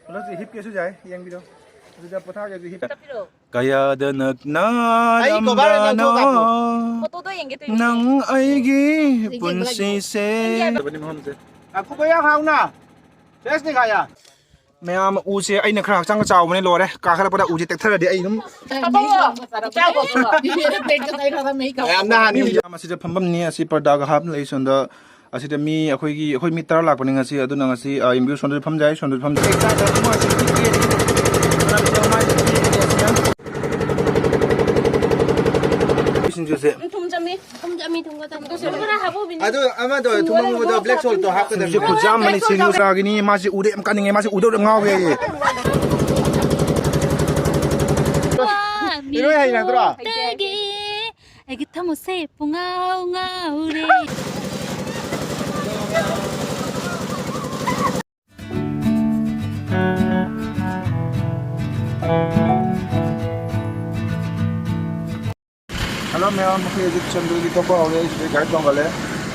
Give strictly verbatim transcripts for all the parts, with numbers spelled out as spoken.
ꯍꯟꯗꯛꯁꯦ ꯍꯤꯞꯀꯦꯁꯨ ꯌꯥꯏ, ꯌꯦꯡꯕꯤꯔꯣ꯫ ꯑꯗꯨꯗ ꯄꯣꯊꯥꯒꯦꯁꯨ ꯍꯤꯞ꯫ ꯆꯠꯄꯤꯔꯣ꯫ ꯀꯌꯥꯗ ꯑꯩ ꯀꯣꯕꯥꯔ ꯅꯛꯅꯔꯝꯕꯅꯣ ꯅꯪ ꯊꯣꯛꯑꯒ ꯀꯥꯞꯄꯣ꯫ ꯐꯣꯇꯣꯗꯣ ꯌꯦꯡꯒꯦ ꯇꯧꯔꯤꯅꯦ꯫ ꯅꯪ ꯑꯩꯒꯤ ꯄꯨꯟꯁꯤꯁꯦ꯫ ꯌꯦꯡꯒꯦ ꯍꯥꯏꯕ꯫ ꯃꯐꯝꯁꯦ꯫ ꯉꯥꯏꯈꯣ, ꯀꯌꯥ ꯈꯥꯎꯅ? ꯐ꯭ꯔꯦꯁꯅꯤ ꯈꯥꯌꯥ꯫ ꯃꯌꯥꯝ, ꯎꯁꯦ ꯑꯩꯅ ꯈꯔ ꯍꯛꯆꯥꯡ ꯆꯥꯎꯕꯅꯦ, ꯂꯣꯏꯔꯦ꯫ ꯀꯥꯈꯠꯂꯛꯄꯗ ꯎꯁꯦ ꯇꯦꯛꯊꯔꯗꯤ ꯑꯩ ꯑꯗꯨꯝ ꯃꯌꯥꯝꯅ ꯍꯥꯟꯅ ꯃꯌꯥꯝ ꯑꯁꯤꯗ ꯐꯝꯐꯝꯅꯤ꯫ ꯑꯁꯤ ꯄꯔꯗꯥꯒ ꯍꯥꯞ ꯂꯩ ꯁꯣꯝꯗ꯫ ꯑꯁꯤꯗ ꯃꯤ ꯑꯩꯈꯣꯏꯒꯤ, ꯑꯩꯈꯣꯏ ꯃꯤ ꯇꯔꯥ ꯂꯥꯛꯄꯅꯤ ꯉꯁꯤ, ꯑꯗꯨꯅ ꯉꯁꯤ, ꯑ, ꯌꯦꯡꯕꯤꯌꯨ, ꯁꯣꯝꯗꯁꯨ ꯐꯝꯖꯩ, ꯁꯣꯝꯗꯁꯨ ꯐꯝꯖꯩ꯫ ꯁꯤꯡꯖꯨꯁꯦ꯫ ꯊꯨꯝ ꯆꯝꯃꯤ꯫ ꯊꯨꯝ ꯆꯝꯃꯤ, ꯊꯨꯝꯒ ꯆꯝꯃꯤ꯫ ꯈꯔ ꯍꯥꯞꯄꯧꯕꯤꯅꯦ꯫ ꯑꯗꯨ ꯑꯃꯗꯣ, ꯊꯨꯝ ꯑꯃꯨꯕꯗꯣ, black salt ꯇꯣ ꯍꯥꯞꯀꯗꯕꯅꯤ꯫ ꯁꯤꯡꯖꯨꯁꯦ ꯈꯨꯠꯆꯥꯝ ꯑꯃꯅꯤ, ꯁꯤꯡꯖꯨ ꯆꯥꯒꯤꯅꯤ, ꯃꯥꯁꯤ ꯎꯗ ꯌꯥꯝ ꯀꯥꯅꯤꯡꯉꯦ, ꯃꯥꯁꯤ ꯎꯗ ꯉꯥꯎꯒꯦ ꯍꯥꯏꯌꯦ꯫ ꯏꯔꯣꯏ ꯍꯩ ꯅꯠꯇ꯭ꯔꯣ? ꯑꯩꯒꯤ ꯊꯃꯣꯏꯁꯦ ꯄꯨꯡꯉꯥꯎ ꯉꯥꯎꯔꯦ꯫ ꯍꯜꯂꯣ ꯃꯌꯥꯝ, ꯑꯩꯈꯣꯏ ꯍꯧꯖꯤꯛ ꯆꯥꯟꯗꯦꯜꯒꯤ ꯊꯣꯛꯄ ꯍꯧꯔꯦ꯫ ꯑꯩ ꯁꯤꯗꯩ ꯒꯥꯔꯤ ꯇꯣꯡꯈꯠꯂꯦ꯫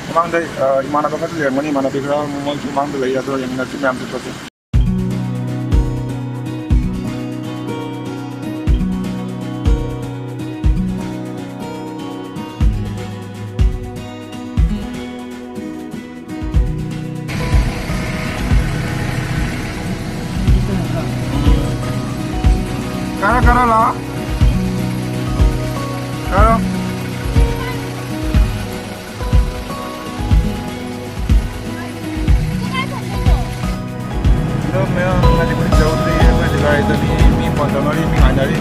ꯃꯃꯥꯡꯗ, ꯑ, ꯏꯃꯥꯟꯅꯕ ꯈꯔꯁꯨ ꯂꯩꯔꯝꯒꯅꯤ, ꯏꯃꯥꯟꯅꯕꯤ ꯈꯔ ꯃꯣꯏꯁꯨ ꯃꯃꯥꯡꯗ ꯂꯩ, ꯑꯗꯣ ꯌꯦꯡꯃꯤꯟꯅꯁꯤ ꯃꯌꯥꯝꯁꯨ ꯆꯠꯁꯤ꯫ ꯀꯥꯔꯣ, ꯀꯥꯔꯣ, ꯂꯥꯛꯑꯣ꯫ ꯀꯥꯔꯣ꯫ ꯑꯗꯣ ꯃꯌꯥꯝ ꯃꯅꯤꯄꯨꯔ ꯌꯧꯗ꯭ꯔꯤ, ꯑꯩꯈꯣꯏ ꯖꯒꯥꯗ ꯃꯤ, ꯃꯤ ꯐꯣꯟ ꯇꯧꯅꯔꯤ, ꯃꯤ ꯉꯥꯏꯅꯔꯤ꯫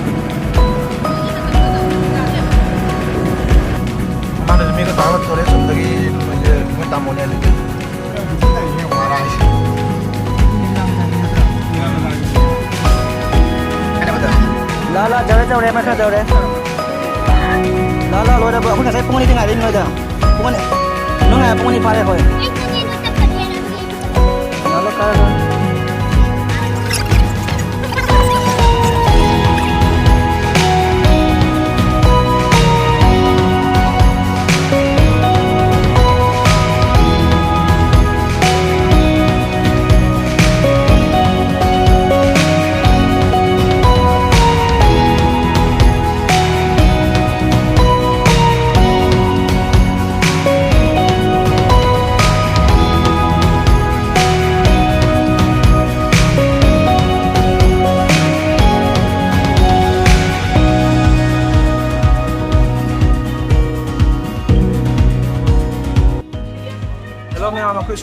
ꯃꯃꯥꯡꯗꯁꯨ ꯃꯤꯒ ꯇꯥꯔꯒ ꯊꯣꯔꯦ, ꯁꯣꯝꯗꯒꯤ ꯃꯣꯏꯁꯦ, ꯃꯣꯏ ꯇꯥꯃꯣꯅꯦ ꯑꯗꯨꯗꯤ꯫ ꯂꯥ, ꯂꯥ, ꯌꯧꯔꯦ, ꯌꯧꯔꯦ, ꯃꯈꯥ ꯌꯧꯔꯦ꯫ ꯂꯥ, ꯂꯥ, ꯂꯣꯏꯔꯕ? ꯑꯩꯈꯣꯏ ꯉꯁꯥꯏ ꯄꯨꯡ ꯑꯅꯤꯗꯤ ꯉꯥꯏꯔꯤ ꯅꯣꯏꯗ꯫ ꯄꯨꯡ ꯑꯅꯤ꯫ ꯅꯪ ꯉꯥꯏ ꯄꯨꯡ ꯑꯅꯤ ꯐꯥꯔꯦ ꯑꯩꯈꯣꯏ꯫ ꯂꯥ, ꯂꯥ, ꯀꯥꯔꯦ, ꯀꯥꯔꯦ꯫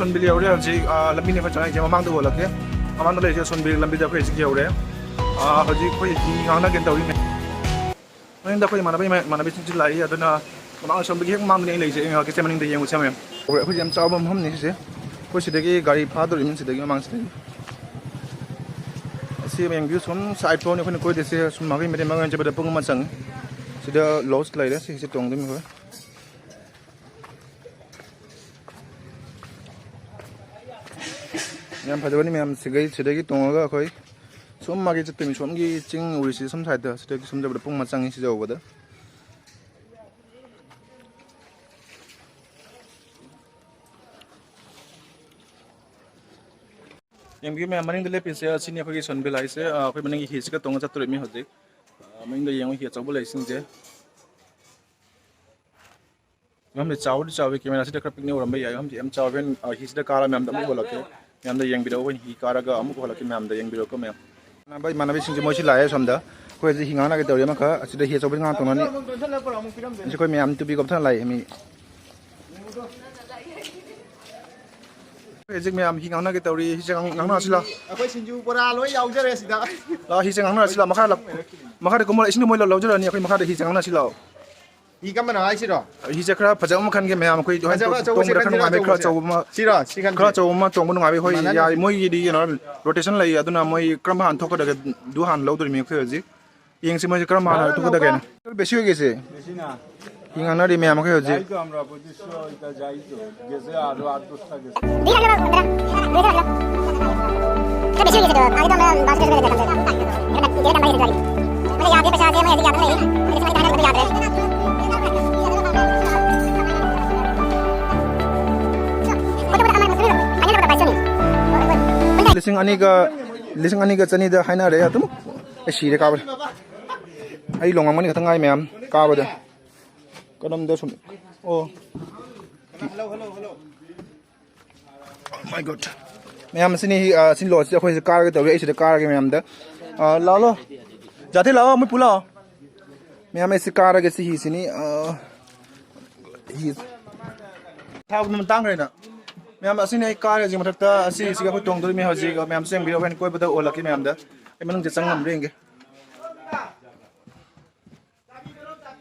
ꯁꯣꯟꯕꯤꯜ ꯌꯧꯔꯦ ꯍꯧꯖꯤꯛ꯫ ꯑꯥ, ꯂꯝꯕꯤꯅꯦ ꯑꯩꯈꯣꯏ ꯆꯪꯉꯛꯏꯁꯦ꯫ ꯃꯃꯥꯡꯗ ꯍꯣꯜꯂꯛꯀꯦ꯫ ꯃꯃꯥꯡꯗ ꯂꯩꯔꯤꯁꯦ ꯁꯣꯟꯕꯤꯜ ꯂꯝꯕꯤꯗ ꯑꯩꯈꯣꯏ ꯍꯧꯖꯤꯛ ꯌꯧꯔꯦ꯫ ꯑꯥ, ꯍꯧꯖꯤꯛ ꯑꯩꯈꯣꯏ ꯍꯤ ꯉꯥꯡꯅꯒꯦꯅ ꯇꯧꯔꯤ꯫ ꯃꯅꯤꯡꯗ ꯑꯩꯈꯣꯏ ꯏꯃꯥꯟꯅꯕ, ꯏꯃꯥꯟꯅꯕꯤꯁꯤꯡꯁꯨ ꯂꯥꯛꯏ꯫ ꯑꯗꯨꯅ ꯃꯃꯥꯡ ꯁꯣꯝꯗꯒꯤ ꯍꯦꯛ ꯃꯃꯥꯡꯗꯅꯦ ꯑꯩ ꯂꯩꯖꯩ꯫ ꯑꯩ ꯉꯥꯏꯍꯥꯛꯀꯤ ꯃꯅꯤꯡꯗ ꯌꯦꯡꯉꯨꯁꯦ ꯃꯌꯥꯝ꯫ ꯑꯩꯈꯣꯏ ꯌꯥꯝ ꯆꯥꯎꯕ ꯃꯐꯝꯅꯤ ꯁꯤꯁꯦ꯫ ꯑꯩꯈꯣꯏ ꯁꯤꯗꯒꯤ ꯒꯥꯔꯤ ꯐꯥꯗꯣꯔꯤꯕꯅꯤ ꯁꯤꯗꯒꯤ ꯃꯃꯥꯡꯁꯤꯗꯒꯤ꯫ ꯑꯁꯤ ꯃꯌꯥꯝ view ꯁꯨꯝ side ꯐꯥꯎꯅꯤ ꯑꯩꯈꯣꯏꯅ ꯀꯣꯏꯗꯣꯏꯁꯦ꯫ ꯁꯨꯝ ꯃꯥꯒꯤ ꯃꯇꯦꯛ ꯃꯥꯒꯤ ꯆꯠꯄꯗ ꯄꯨꯡ ꯑꯃ ꯆꯪꯉꯤ꯫ ꯁꯤꯗ lodge ꯂꯩꯔꯦ꯫ ꯁꯤꯁꯦ ꯇꯣꯡꯗꯣꯏꯅꯤ ꯑꯩꯈꯣꯏ꯫ ꯌꯥꯝ ꯐꯖꯕꯅꯤ ꯃꯌꯥꯝ꯫ ꯁꯤꯒꯩ, ꯁꯤꯗꯒꯤ ꯇꯣꯡꯉꯒ ꯑꯩꯈꯣꯏ ꯁꯨꯝ ꯃꯥꯒꯤ ꯆꯠꯇꯣꯏꯅꯤ꯫ ꯁꯣꯝꯒꯤ ꯆꯤꯡ ꯎꯔꯤꯁꯤ ꯁꯨꯝ side ꯁꯤꯗꯒꯤ ꯁꯨꯝ ꯆꯠꯄꯗ ꯄꯨꯡ ꯑꯃ ꯆꯪꯉꯤ ꯁꯤ ꯌꯧꯕꯗ꯫ ꯌꯦꯡꯕꯤꯌꯨ ꯃꯌꯥꯝ, ꯃꯅꯤꯡꯗ ꯂꯦꯞꯄꯤꯁꯦ ꯑꯁꯤꯅꯤ ꯑꯩꯈꯣꯏꯒꯤ ꯁꯣꯟꯕꯤꯜ ꯍꯥꯏꯁꯦ꯫ ꯑ, ꯑꯩꯈꯣꯏ ꯃꯅꯤꯡꯒꯤ ꯍꯤꯁꯤꯒ ꯇꯣꯡꯉ ꯆꯠꯇꯣꯔꯤꯕꯅꯤ ꯍꯧꯖꯤꯛ꯫ ꯑ, ꯃꯅꯤꯡꯗ ꯌꯦꯡꯉꯨ, ꯍꯤ ꯑꯆꯧꯕ ꯂꯩꯁꯤꯡꯁꯦ꯫ ꯃꯐꯝꯁꯦ ꯆꯥꯎꯗꯤ ꯆꯥꯎꯋꯤ, camera ꯁꯤꯗ ꯈꯔ ꯄꯤꯛꯅ ꯎꯔꯝꯕ ꯌꯥꯏ꯫ ꯃꯐꯝꯁꯦ ꯌꯥꯝ ꯆꯥꯎꯋꯤ꯫ ꯍꯣꯔꯦꯟ, ꯑ, ꯍꯤꯁꯤꯗ ꯀꯥꯔ ꯃꯌꯥꯝꯗ ꯑꯃꯨꯛ ꯍꯣꯜꯂꯛꯀꯦ꯫ ꯃꯌꯥꯝꯗ ꯌꯦꯡꯕꯤꯔꯛꯑꯣ, ꯑꯩꯈꯣꯏ ꯍꯤ ꯀꯥꯔꯒ ꯑꯃꯨꯛ ꯍꯣꯜꯂꯛꯀꯦ ꯃꯌꯥꯝꯗ ꯌꯦꯡꯕꯤꯔꯛꯑꯣꯀꯣ ꯃꯌꯥꯝ꯫ ꯏꯃꯥꯟꯅꯕ, ꯏꯃꯥꯟꯅꯕꯁꯤꯡꯁꯦ ꯃꯣꯏꯁꯤ ꯂꯥꯛꯑꯦ ꯁꯣꯝꯗ꯫ ꯑꯩꯈꯣꯏ ꯍꯧꯖꯤꯛ ꯍꯤ ꯉꯥꯡꯅꯒꯦ ꯇꯧꯔꯤ ꯑꯃꯈꯛ꯫ ꯑꯁꯤꯗ ꯍꯤ ꯑꯆꯧꯕꯁꯤ ꯉꯥꯡ ꯇꯣꯡꯅꯅꯤ꯫ ꯑꯁꯤ ꯑꯩꯈꯣꯏ ꯃꯌꯥꯝ ꯇꯨꯄꯤ ꯀꯣꯞꯊꯅ ꯂꯥꯛꯏ ꯃꯤ꯫ ꯍꯧꯖꯤꯛ ꯃꯌꯥꯝ ꯍꯤ ꯉꯥꯡꯅꯒꯦ ꯇꯧꯔꯤ꯫ ꯍꯤꯁꯦ ꯉꯥꯡ-, ꯉꯥꯡꯅꯔꯁꯤ ꯂꯥꯎ꯫ ꯑꯩꯈꯣꯏ ꯁꯤꯡꯖꯨ ꯕꯣꯔꯥ ꯂꯣꯏ ꯌꯥꯎꯖꯔꯦ ꯁꯤꯗ꯫ ꯂꯥꯎ, ꯍꯤꯁꯦ ꯉꯥꯡꯅꯔꯁꯤ ꯂꯥꯎ꯫ ꯃꯈꯥ ꯂꯥꯎ-, ꯃꯈꯥꯗ ꯀꯨꯝꯃꯣ, ꯏꯁꯤꯡꯗ ꯃꯣꯏ ꯂꯧ-, ꯂꯧꯖꯔꯅꯤ꯫ ꯑꯩꯈꯣꯏ ꯃꯈꯥꯗ ꯍꯤꯁꯦ ꯉꯥꯡꯅꯁꯤ ꯂꯥꯎ꯫ ꯍꯤ ꯀꯔꯝꯕꯅꯣ ꯍꯥꯏꯁꯤꯔꯣ? ꯍꯤꯁꯦ ꯈꯔ ꯐꯖꯕ ꯑꯃ ꯈꯟꯒꯦ ꯃꯌꯥꯝ꯫ ꯑꯩꯈꯣꯏ ꯍꯣꯔꯦꯟ ꯐꯖꯕ ꯑꯆꯧꯕꯁꯦ ꯇꯣꯡꯕꯗ ꯈꯔ ꯈꯟꯁꯤꯔꯣ, ꯅꯨꯡꯉꯥꯏꯕ, ꯈꯔ ꯑꯆꯧꯕꯁꯦ? ꯑꯆꯧꯕ ꯑꯃ, ꯁꯤꯔꯣ? ꯁꯤ ꯈꯟꯁꯦ? ꯈꯔ ꯑꯆꯧꯕ ꯑꯃ ꯇꯣꯡꯕ ꯅꯨꯡꯉꯥꯏꯕ꯫ ꯍꯣꯏ, ꯃꯥꯟꯅꯅꯤ꯫ ꯌꯥꯏ꯫ ꯃꯣꯏꯒꯤꯗꯤ ꯀꯩꯅꯣ, rotation ꯂꯩꯌꯦ꯫ ꯑꯗꯨꯅ ꯃꯣꯏ ꯀꯔꯝꯕ ꯍꯥꯟꯅ ꯊꯣꯛꯀꯗꯒꯦ ꯑꯗꯨ ꯍꯥꯟꯅ ꯂꯧꯗꯣꯔꯤꯃꯤ ꯑꯩꯈꯣꯏ ꯍꯧꯖꯤꯛ꯫ ꯌꯦꯡꯁꯤ ꯃꯣꯏꯁꯦ ꯀꯔꯝꯕ ꯍꯥꯟꯅ ꯊꯣꯛꯀꯗꯒꯦꯅ꯫ ꯕꯦꯁꯤ ꯍꯣꯏꯒꯤꯁꯦ꯫ ꯕꯦꯁꯤꯅ ꯍꯤ ꯉꯥꯡꯅꯔꯤ ꯃꯌꯥꯝ ꯑꯩꯈꯣꯏ ꯍꯧꯖꯤꯛ꯫ যাই তো আমরা, পঁচিশশো, এটা যাই তো। গেছে আরো আট দশটা গেছে। ꯂꯤꯁꯤꯡ ꯑꯅꯤꯒ, ꯂꯤꯁꯤꯡ ꯑꯅꯤꯒ ꯆꯅꯤꯗ ꯍꯥꯏꯅꯔꯦ ꯑꯗꯨꯝ꯫ ꯑꯩ ꯁꯤꯔꯦ ꯀꯥꯕꯗ꯫ ꯑꯩ ꯂꯣꯡꯉꯝꯒꯅꯤ ꯈꯛꯇꯪ ꯉꯥꯏ ꯃꯌꯥꯝ ꯀꯥꯕꯗ꯫ ꯀꯔꯝꯗ ꯁꯨꯝ, ꯑꯣ꯫ Oh my God꯫ ꯃꯌꯥꯝ ꯑꯁꯤꯅꯤ, ꯑ, ꯁꯤ lodgeꯁꯤ ꯑꯩꯈꯣꯏꯁꯤ ꯀꯥꯔꯒ ꯇꯧꯔꯤ꯫ ꯑꯩ ꯁꯤꯗ ꯀꯥꯔꯒꯦ ꯃꯌꯥꯝꯗ꯫ ꯑ, ꯂꯥꯛꯑꯣ, ꯂꯥꯛꯑꯣ꯫ ꯖꯥꯊꯤ ꯂꯥꯛꯑꯣ, ꯃꯣꯏ ꯄꯨ ꯂꯥꯛꯑꯣ꯫ ꯃꯌꯥꯝ ꯑꯩ ꯁꯤ ꯀꯥꯔꯒꯦ, ꯁꯤ ꯍꯤꯁꯤꯅꯤ꯫ ꯑ, ꯍꯤ ꯊꯥꯕꯗ ꯇꯥꯡꯈ꯭ꯔꯦꯅ꯫ ꯃꯌꯥꯝ, ꯑꯁꯤꯅꯤ ꯑꯩ ꯀꯥꯔꯦ ꯍꯧꯖꯤꯛ ꯃꯊꯛꯇ꯫ ꯑꯁꯤꯁꯤꯒ ꯑꯩꯈꯣꯏ ꯇꯣꯡꯗꯣꯔꯤꯃꯤ ꯍꯧꯖꯤꯛ꯫ ꯃꯌꯥꯝꯁꯨ ꯌꯦꯡꯕꯤꯔꯣ, ꯍꯣꯔꯦꯟ ꯀꯣꯏꯕꯗ ꯎꯍꯜꯂꯛꯀꯦ ꯃꯌꯥꯝꯗ꯫ ꯑꯩ ꯃꯅꯨꯡꯗ ꯆꯪ ꯉꯝꯕ꯭ꯔꯥ ꯌꯦꯡꯒꯦ꯫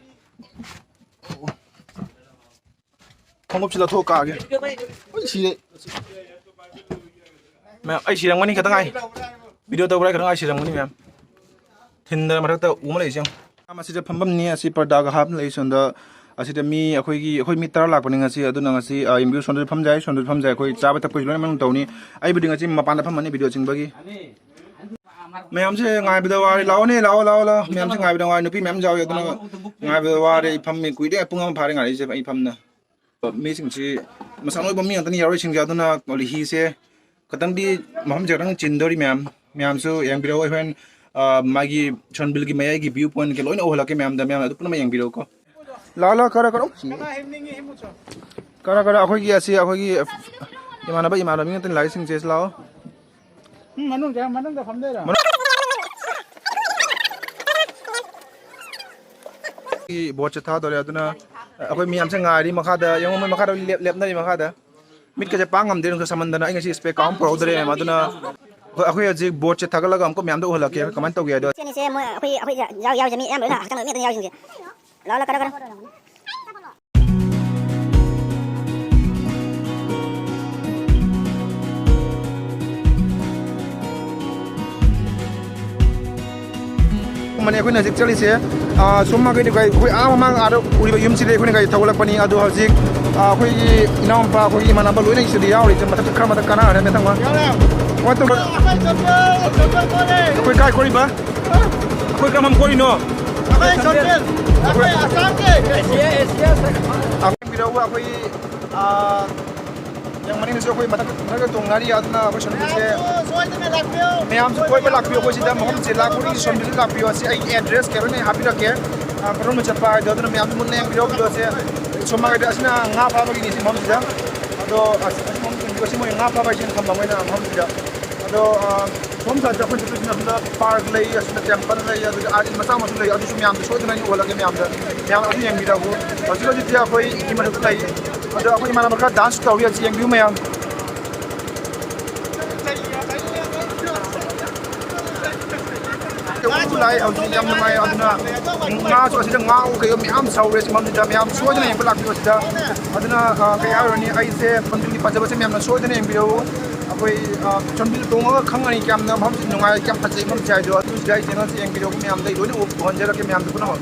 ꯈꯣꯡꯎꯞꯁꯤ ꯂꯧꯊꯣꯛ ꯀꯥꯒꯦ꯫ ꯑꯩ ꯁꯤꯔꯦ꯫ ꯃꯌꯥꯝ, ꯑꯩ ꯁꯤꯔꯝꯒꯅꯤ ꯈꯤꯇꯪ ꯉꯥꯏ꯫ ꯚꯤꯗꯤꯑꯣ ꯇꯧꯕ꯭ꯔꯥ ꯈꯤꯇꯪ ꯉꯥꯏ ꯁꯤꯔꯝꯒꯅꯤ ꯃꯌꯥꯝ꯫ ꯊꯤꯟꯗꯅ ꯃꯊꯛꯇ ꯎ ꯑꯃ ꯂꯩꯔꯤꯁꯦ ꯌꯦꯡꯉꯨ꯫ ꯃꯌꯥꯝ, ꯑꯁꯤꯗ ꯐꯝꯐꯝꯅꯤ꯫ ꯑꯁꯤ ꯄꯔꯗꯥꯒ ꯍꯥꯞꯅ ꯂꯩ ꯁꯣꯝꯗ꯫ ꯑꯁꯤꯗ ꯃꯤ ꯑꯩꯈꯣꯏꯒꯤ, ꯑꯩꯈꯣꯏ ꯃꯤ ꯇꯔꯥ ꯂꯥꯛꯄꯅꯤ ꯉꯁꯤ꯫ ꯑꯗꯨꯅ ꯉꯁꯤ, ꯑ, ꯌꯦꯡꯕꯤꯌꯨ, ꯁꯣꯝꯗꯁꯨ ꯐꯝꯖꯩ, ꯁꯣꯝꯗꯁꯨ ꯐꯝꯖꯩ꯫ ꯑꯩꯈꯣꯏ ꯆꯥꯕ ꯊꯛꯄꯁꯨ ꯂꯣꯏꯅꯃꯛ ꯇꯧꯅꯤ꯫ ꯑꯩꯕꯨꯗꯤ ꯉꯁꯤ ꯃꯄꯥꯟꯗ ꯐꯝꯃꯅꯤ ꯚꯤꯗꯤꯑꯣ ꯆꯤꯡꯕꯒꯤ꯫ ꯃꯌꯥꯝꯁꯦ ꯉꯥꯏꯕꯗ ꯋꯥꯔꯦ꯫ ꯂꯥꯛꯑꯣꯅꯦ, ꯂꯥꯛꯑꯣ, ꯂꯥꯛꯑꯣ, ꯂꯥꯛꯑꯣ꯫ ꯃꯌꯥꯝꯁꯦ ꯉꯥꯏꯕꯗ ꯋꯥꯔꯦ꯫ ꯅꯨꯄꯤ ꯃꯌꯥꯝ ꯌꯥꯎꯋꯦ, ꯑꯗꯨꯅ ꯉꯥꯏꯕꯗ ꯋꯥꯔꯦ꯫ ꯑꯩ ꯐꯝꯃꯤ ꯀꯨꯏꯔꯦ, ꯄꯨꯡ ꯑꯃ ꯐꯥꯔꯦ ꯉꯥꯏꯔꯤꯁꯦ ꯑꯩ ꯐꯝꯅ꯫ ꯃꯤꯁꯤꯡꯁꯤ ꯃꯁꯥ ꯅꯣꯏꯕ ꯃꯤ ꯉꯥꯛꯇꯅꯤ ꯌꯥꯎꯔꯤꯁꯤꯡꯁꯦ꯫ ꯑꯗꯨꯅ ꯍꯤꯁꯦ ꯈꯇꯪꯗꯤ ꯃꯐꯝꯁꯦ ꯈꯇꯪ ꯆꯤꯟꯗꯣꯔꯤ ꯃꯌꯥꯝ꯫ ꯃꯌꯥꯝꯁꯨ ꯌꯦꯡꯕꯤꯔꯛꯑꯣ꯫ ꯑꯩ ꯍꯣꯔꯦꯟ, ꯑ, ꯃꯥꯒꯤ ꯁꯣꯟꯕꯤꯜꯒꯤ ꯃꯌꯥꯏꯒꯤ view pointꯀ ꯂꯣꯏꯅ ꯎꯍꯜꯂꯛꯀꯦ ꯃꯌꯥꯝꯗ꯫ ꯃꯌꯥꯝ ꯑꯗꯨ ꯄꯨꯝꯅꯃꯛ ꯌꯦꯡꯕꯤꯔꯛꯎꯀꯣ꯫ ꯂꯥꯛꯑꯣ, ꯂꯥꯛꯑꯣ, ꯀꯔꯣ, ꯀꯔꯣ꯫ ꯀꯔꯣ, ꯀꯔꯣ, ꯑꯩꯈꯣꯏꯒꯤ ꯑꯁꯤ, ꯑꯩꯈꯣꯏꯒꯤ ꯏꯃꯥꯟꯅꯕ, ꯏꯃꯥꯟꯅꯕꯤ ꯉꯥꯛꯇꯅꯤ ꯂꯥꯛꯏꯁꯤꯡꯁꯦ꯫ ꯂꯥꯛꯑꯣ꯫ ꯎꯝ, ꯃꯅꯨꯡꯗ, ꯃꯅꯨꯡꯗ ꯐꯝꯗꯣꯏꯔꯣ? ꯕꯣꯠꯁꯦ ꯊꯥꯗꯣꯔꯦ, ꯑꯗꯨꯅ ꯑꯩꯈꯣꯏ ꯃꯌꯥꯝꯁꯦ ꯉꯥꯏꯔꯤ ꯃꯈꯥꯗ꯫ ꯌꯦꯡꯉꯣ, ꯃꯣꯏ ꯃꯈꯥꯗ ꯂꯦꯞ-, ꯂꯦꯞꯅꯔꯤ ꯃꯈꯥꯗ꯫ ꯃꯤꯠꯀꯁꯦ ꯄꯥꯡ ꯉꯝꯗꯦ, ꯅꯨꯡꯁꯥ ꯁꯥꯃꯟꯗꯅ꯫ ꯑꯩ ꯉꯁꯤ ꯏꯁꯄꯦꯛ ꯀꯥꯎ ꯑꯃ ꯄꯨꯔꯛꯍꯧꯗ꯭ꯔꯦ, ꯑꯗꯨꯅ ꯑꯩꯈꯣꯏ, ꯑꯩꯈꯣꯏ ꯍꯧꯖꯤꯛ ꯕꯣꯠꯁꯦ ꯊꯥꯒꯠꯂꯒ ꯑꯃꯨꯛꯀ ꯃꯌꯥꯝꯗ ꯎꯍꯜꯂꯛꯀꯦ ꯀꯃꯥꯏꯅ ꯇꯧꯒꯦ ꯍꯥꯏꯗꯣ꯫ ꯁꯤꯅꯤꯁꯦ ꯃꯣꯏ, ꯑꯩꯈꯣꯏ, ꯑꯩꯈꯣꯏ ꯌꯥꯎ-, ꯌꯥꯎꯔꯤꯁꯦ ꯃꯤ ꯑꯌꯥꯝꯕ ꯂꯣꯏꯅ ꯍꯛꯆꯥꯡ ꯂꯣꯏ ꯃꯦꯠꯇꯅ ꯌꯥꯎꯔꯤꯁꯤꯡꯁꯦ꯫ ꯂꯥꯛꯑꯣ, ꯂꯥꯛꯑꯣ, ꯀꯔꯣ, ꯀꯔꯣ꯫ ꯃꯅꯦ ꯑꯩꯈꯣꯏꯅ ꯍꯧꯖꯤꯛ ꯆꯠꯂꯤꯁꯦ, ꯑꯥ, ꯁꯣꯝ ꯃꯥꯏꯀꯩꯗ ꯑꯩꯈꯣꯏ, ꯑꯩꯈꯣꯏ ꯑꯥ ꯃꯃꯥꯡ ꯑꯥꯗ ꯎꯔꯤꯕ ꯌꯨꯝꯁꯤꯗ ꯑꯩꯈꯣꯏꯅ ꯒꯥꯔꯤ ꯊꯧꯒꯠꯂꯛꯄꯅꯤ꯫ ꯑꯗꯣ ꯍꯧꯖꯤꯛ, ꯑꯥ, ꯑꯩꯈꯣꯏꯒꯤ ꯏꯅꯥꯎꯅꯨꯄꯥ, ꯑꯩꯈꯣꯏꯒꯤ ꯏꯃꯥꯟꯅꯕ ꯂꯣꯏꯅ ꯁꯤꯗ ꯌꯥꯎꯔꯤ꯫ ꯃꯊꯛꯇ ꯈꯔ ꯃꯊꯛ ꯀꯥꯅ ꯍꯥꯏꯐꯦꯠ ꯊꯪꯕ꯫ ꯌꯥꯎꯔꯦ꯫ ꯍꯣꯏ, ꯇꯧ-, ꯑꯩꯈꯣꯏ ꯆꯠꯄ, ꯆꯠꯄ ꯀꯣꯏꯔꯦ꯫ ꯑꯩꯈꯣꯏ ꯀꯥꯏ ꯀꯣꯏꯔꯤꯕ? ꯑꯩꯈꯣꯏ ꯀꯔꯝꯕ ꯀꯣꯏꯔꯤꯅꯣ? ꯑꯩꯈꯣꯏ ꯆꯥꯟꯗꯦꯜ, ꯑꯩꯈꯣꯏ ꯑꯁꯥꯝꯒꯤ꯫ ꯑꯩꯈꯣꯏ ꯌꯦꯡꯕꯤꯔꯛꯎ, ꯑꯩꯈꯣꯏ, ꯑꯥ, ꯌꯥꯝ ꯃꯅꯤꯡꯗꯁꯨ ꯑꯩꯈꯣꯏ ꯃꯊꯛ ꯃꯊꯛꯇ ꯇꯣꯡꯅꯔꯤ꯫ ꯑꯗꯨꯅ ꯑꯩꯈꯣꯏ ꯁꯣꯝꯒꯤꯁꯦ ꯃꯌꯥꯝꯁꯨ ꯁꯣꯏꯗꯅ ꯂꯥꯛꯄꯤꯌꯨ꯫ ꯃꯌꯥꯝꯁꯨ ꯀꯣꯏꯕ ꯂꯥꯛꯄꯤꯌꯨ꯫ ꯑꯩꯈꯣꯏ ꯁꯤꯗ ꯃꯐꯝꯁꯦ ꯂꯥꯛꯄꯒꯤ ꯁꯣꯝꯗꯁꯨ ꯂꯥꯛꯄꯤꯌꯨ꯫ ꯑꯁꯤ ꯑꯩꯒꯤ address ꯀꯩꯅꯣꯅꯦ ꯍꯥꯞꯄꯤꯔꯛꯀꯦ꯫ ꯑꯥ, ꯀꯔꯣꯝꯗ ꯆꯠꯄ ꯍꯥꯏꯗꯣ꯫ ꯑꯗꯨꯅ ꯃꯌꯥꯝꯁꯨ ꯃꯨꯟꯅ ꯌꯦꯡꯕꯤꯔꯣ videoꯁꯦ꯫ ꯁꯣꯝ ꯃꯥꯏꯀꯩꯗ ꯑꯁꯤꯅ ꯉꯥ ꯐꯥꯕꯒꯤꯅꯤ ꯁꯤ ꯃꯐꯝꯁꯤꯗ꯫ ꯑꯗꯣ ꯑꯁ-, ꯑꯁꯤ ꯃꯐꯝꯁꯤꯡꯗꯣ ꯑꯁꯤ ꯃꯣꯏ ꯉꯥ ꯐꯥꯕ ꯍꯥꯏꯁꯦ ꯊꯝꯕ ꯃꯣꯏꯅ ꯃꯐꯝꯁꯤꯗ꯫ ꯑꯗꯣ, ꯑ, ꯁꯣꯝ ꯁꯥꯏꯠꯇ ꯑꯩꯈꯣꯏ ꯆꯠꯇꯣꯏꯁꯤꯅ ꯑꯁꯣꯝꯗ park ꯂꯩ, ꯑꯁꯤꯗ temple ꯂꯩ, ꯑꯗꯨꯒ ꯑꯥꯔꯠ ꯃꯆꯥ ꯃꯁꯨ ꯂꯩ, ꯑꯗꯨꯁꯨ ꯃꯌꯥꯝꯗ ꯁꯣꯏꯗꯅ ꯑꯩꯅ ꯎꯍꯜꯂꯛꯀꯦ ꯃꯌꯥꯝꯗ꯫ ꯃꯌꯥꯝ ꯑꯗꯨ ꯌꯦꯡꯕꯤꯔꯛꯎ꯫ ꯍꯧꯖꯤꯛ ꯍꯧꯖꯤꯛꯇꯤ ꯑꯩꯈꯣꯏ ꯏ ꯃꯊꯛꯇ ꯂꯩ꯫ ꯑꯗꯣ ꯑꯩꯈꯣꯏ ꯏꯃꯥꯟꯅꯕ ꯈꯔ dance ꯇꯧꯔꯤ, ꯑꯁꯤ ꯌꯦꯡꯕꯤꯌꯨ ꯃꯌꯥꯝ꯫ ꯂꯥꯛꯑꯦ ꯍꯧꯖꯤꯛ, ꯌꯥꯝ ꯅꯨꯡꯉꯥꯏ꯫ ꯑꯗꯨꯅ ꯉꯥꯁꯨ ꯑꯁꯤꯗ ꯉꯥ ꯀꯩ ꯃꯌꯥꯝ ꯁꯧꯔꯦ ꯁꯤꯐꯝꯁꯤꯗ, ꯃꯌꯥꯝ ꯁꯣꯏꯗꯅ ꯌꯦꯡꯕ ꯂꯥꯛꯄꯤꯌꯨ ꯑꯁꯤꯗ꯫ ꯑꯗꯨꯅ, ꯑ, ꯀꯩ ꯍꯥꯏꯔꯨꯔꯅꯤ, ꯑꯩꯁꯦ ꯐꯣꯟꯕꯤꯜꯒꯤ ꯐꯖꯕꯁꯦ ꯃꯌꯥꯝꯅ ꯁꯣꯏꯗꯅ ꯌꯦꯡꯕꯤꯔꯛꯎ꯫ ꯑꯩꯈꯣꯏ, ꯑ, ꯐꯣꯟꯕꯤꯜ ꯇꯣꯡꯉꯒ ꯈꯪꯒꯅꯤ ꯀꯌꯥꯝꯅ ꯃꯐꯝꯁꯤ ꯅꯨꯡꯉꯥꯏ, ꯀꯌꯥꯝ ꯐꯖꯩ ꯃꯐꯝꯁꯦ ꯍꯥꯏꯗꯣ꯫ ꯑꯗꯨ ꯁꯤꯗ ꯑꯩ channelꯁꯦ ꯌꯦꯡꯕꯤꯔꯛꯎ ꯃꯌꯥꯝꯗ ꯑꯩ ꯂꯣꯏꯅ ꯎꯍꯟꯖꯔꯛꯀꯦ ꯃꯌꯥꯝꯗ ꯄꯨꯝꯅꯃꯛ꯫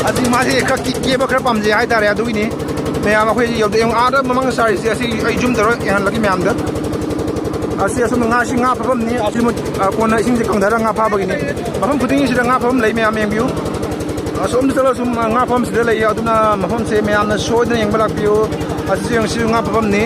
ꯑꯁꯤ ꯃꯥꯁꯦ ꯈꯔ ꯀꯤ-, ꯀꯦꯕ ꯈꯔ ꯄꯥꯝꯖꯩ ꯍꯥꯏꯇꯥꯔꯦ, ꯑꯗꯨꯒꯤꯅꯤ꯫ ꯃꯌꯥꯝ ꯑꯩꯈꯣꯏ ꯌꯧꯗ ꯌꯦꯡꯉꯨ, ꯑꯥꯗ ꯃꯃꯥꯡꯗ ꯁꯥꯔꯤꯁꯦ ꯑꯁꯤ ꯑꯩ zoom ꯇꯧꯔ ꯌꯦꯡꯍꯜꯂꯒꯦ ꯃꯌꯥꯝꯗ꯫ ꯑꯁꯤ ꯑꯁꯣꯝꯗ ꯉꯥꯁꯤ ꯉꯥ ꯐꯥꯐꯝꯅꯤ꯫ ꯑꯁꯤ ꯃꯣꯏ, ꯑ, ꯀꯣꯟꯅ ꯏꯁꯤꯡꯁꯦ ꯀꯪꯊꯔꯒ ꯉꯥ ꯐꯥꯕꯒꯤꯅꯤ꯫ ꯃꯐꯝ ꯈꯨꯗꯤꯡꯒꯤꯁꯤꯗ ꯉꯥ ꯐꯥꯐꯝ ꯂꯩ, ꯃꯌꯥꯝ ꯌꯦꯡꯕꯤꯌꯨ꯫ ꯑꯁꯣꯝꯗ ꯆꯠꯂꯒ ꯁꯨꯝ ꯉꯥ ꯐꯥꯐꯝꯁꯤꯗ ꯂꯩꯌꯦ, ꯑꯗꯨꯅ ꯃꯐꯝꯁꯦ ꯃꯌꯥꯝꯅ ꯁꯣꯏꯗꯅ ꯌꯦꯡꯕ ꯂꯥꯛꯄꯤꯌꯨ꯫ ꯑꯁꯤꯁꯨ ꯌꯦꯡꯉꯨ, ꯁꯤꯁꯨ ꯉꯥ ꯐꯥꯐꯝꯅꯤ꯫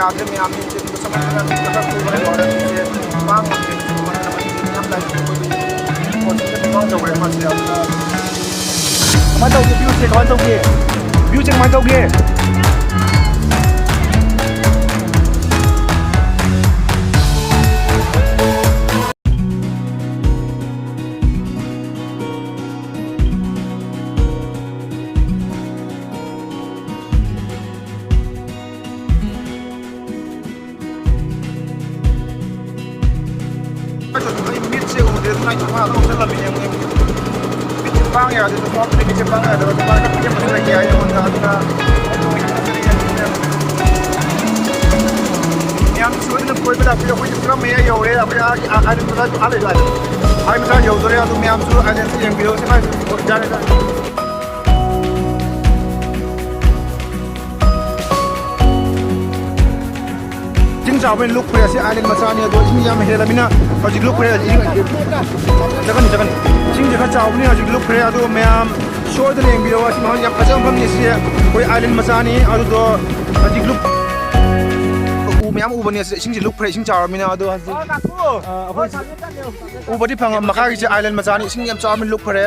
ꯌꯥꯗ꯭ꯔꯦ ꯃꯌꯥꯝ, ꯃꯤꯠꯁꯦ ꯑꯗꯨꯝ ꯆꯞ ꯃꯥꯟꯅꯅ ꯃꯤꯠꯁꯦ ꯈꯔ ꯈꯔ ꯈꯨꯕꯅ ꯂꯣꯏꯔꯦ꯫ ꯃꯤꯠꯁꯦ ꯄꯥꯡ ꯉꯝꯗ꯭ꯔꯦ꯫ ꯃꯤꯠꯁꯦ ꯃꯅꯤꯡꯗ ꯌꯥꯝ ꯂꯥꯏ꯫ ꯄꯣꯠꯁꯦ ꯈꯤꯇꯪ ꯃꯥꯡ ꯇꯧꯈ꯭ꯔꯦ ꯃꯥꯁꯦ꯫ ꯑꯗꯨꯅ ꯀꯃꯥꯏꯅ ꯇꯧꯒꯦ? Viewꯁꯦ ꯀꯃꯥꯏꯅ ꯇꯧꯒꯦ? Viewꯁꯦ ꯀꯃꯥꯏꯅ ꯇꯧꯒꯦ? ꯃꯥꯏ ꯊꯣꯡꯅꯥꯎ ꯑꯗꯨꯝ ꯆꯠꯂꯝꯃꯤꯅꯦ ꯃꯣꯏ꯫ ꯃꯤꯠꯁꯦ ꯄꯥꯡ ꯌꯥꯗꯦ, ꯅꯨꯄꯥ ꯃꯈꯩ ꯃꯤꯠꯁꯦ ꯄꯥꯡ ꯌꯥꯗꯕ, ꯅꯨꯄꯥ ꯈꯔ ꯄꯤꯛꯑꯦ ꯃꯁꯤ ꯂꯩꯇꯦ ꯍꯥꯏ ꯑꯩꯉꯣꯟꯗ꯫ ꯑꯗꯨꯅ ꯃꯌꯥꯝ ꯁꯣꯏꯗꯅ ꯀꯣꯏꯕ ꯂꯥꯛꯄꯤꯌꯨ꯫ ꯑꯩꯈꯣꯏꯁꯦ ꯄꯨꯔꯥ ꯃꯌꯥꯏ ꯌꯧꯔꯦ꯫ ꯑꯩꯈꯣꯏ ꯑꯥꯒꯤ ꯑꯥ-, ꯑꯥꯏꯂꯦꯟ ꯃꯆꯥ, ꯑꯥ ꯂꯩꯕ ꯑꯥꯏꯂꯦꯟ, ꯑꯥꯏꯂꯦꯟ ꯃꯆꯥ ꯌꯧꯗꯣꯔꯦ꯫ ꯑꯗꯨ ꯃꯌꯥꯝꯁꯨ ꯑꯥꯏꯂꯦꯟꯁꯦ ꯌꯦꯡꯕꯤꯌꯨ꯫ ꯁꯤ ꯃꯥꯏ ꯌꯥꯔꯦ, ꯌꯥꯔꯦ꯫ ꯏꯁꯤꯡ ꯆꯥꯎꯕꯅ ꯂꯨꯞꯈ꯭ꯔꯦ꯫ ꯑꯁꯤ ꯑꯥꯏꯂꯦꯟ ꯃꯆꯥꯅꯤ, ꯑꯗꯣ ꯏꯁꯤꯡ ꯌꯥꯝ ꯍꯦꯜꯂꯃꯤꯅ ꯍꯧꯖꯤꯛ ꯂꯨꯞꯈ꯭ꯔꯦ꯫ ꯏꯁꯤꯡ, ꯆꯠꯀꯅꯤ, ꯆꯠꯀꯅꯤ꯫ ꯏꯁꯤꯡꯁꯦ ꯈꯔ ꯆꯥꯎꯕꯅꯤ, ꯍꯧꯖꯤꯛ ꯂꯨꯞꯈ꯭ꯔꯦ꯫ ꯑꯗꯣ ꯃꯌꯥꯝ ꯁꯣꯏꯗꯅ ꯌꯦꯡꯕꯤꯌꯣ꯫ ꯑꯁꯤ ꯃꯐꯝ ꯌꯥꯝ ꯐꯖꯕ ꯃꯐꯝꯅꯤ꯫ ꯁꯤ ꯑꯩꯈꯣꯏ ꯑꯥꯏꯂꯦꯟ ꯃꯆꯥꯅꯤ꯫ ꯑꯗꯨꯗꯣ ꯍꯧꯖꯤꯛ ꯂꯨꯞ-, ꯎ ꯃꯌꯥꯝ ꯎꯕꯅꯤ꯫ ꯑꯁꯤꯗ ꯏꯁꯤꯡꯁꯦ ꯂꯨꯞꯈ꯭ꯔꯦ, ꯏꯁꯤꯡ ꯆꯥꯎꯔꯕꯅꯤꯅ꯫ ꯑꯗꯣ ꯍꯧꯖꯤꯛ, ꯑ, ꯑꯩꯈꯣꯏ ꯎꯕꯗꯤ ꯐꯪꯉ-, ꯃꯈꯥꯒꯤꯁꯦ ꯑꯥꯏꯂꯦꯟ ꯃꯆꯥꯅꯤ, ꯏꯁꯤꯡ ꯌꯥꯝ ꯆꯥꯎꯔꯕꯅꯤꯅ ꯂꯨꯞꯈ꯭ꯔꯦ꯫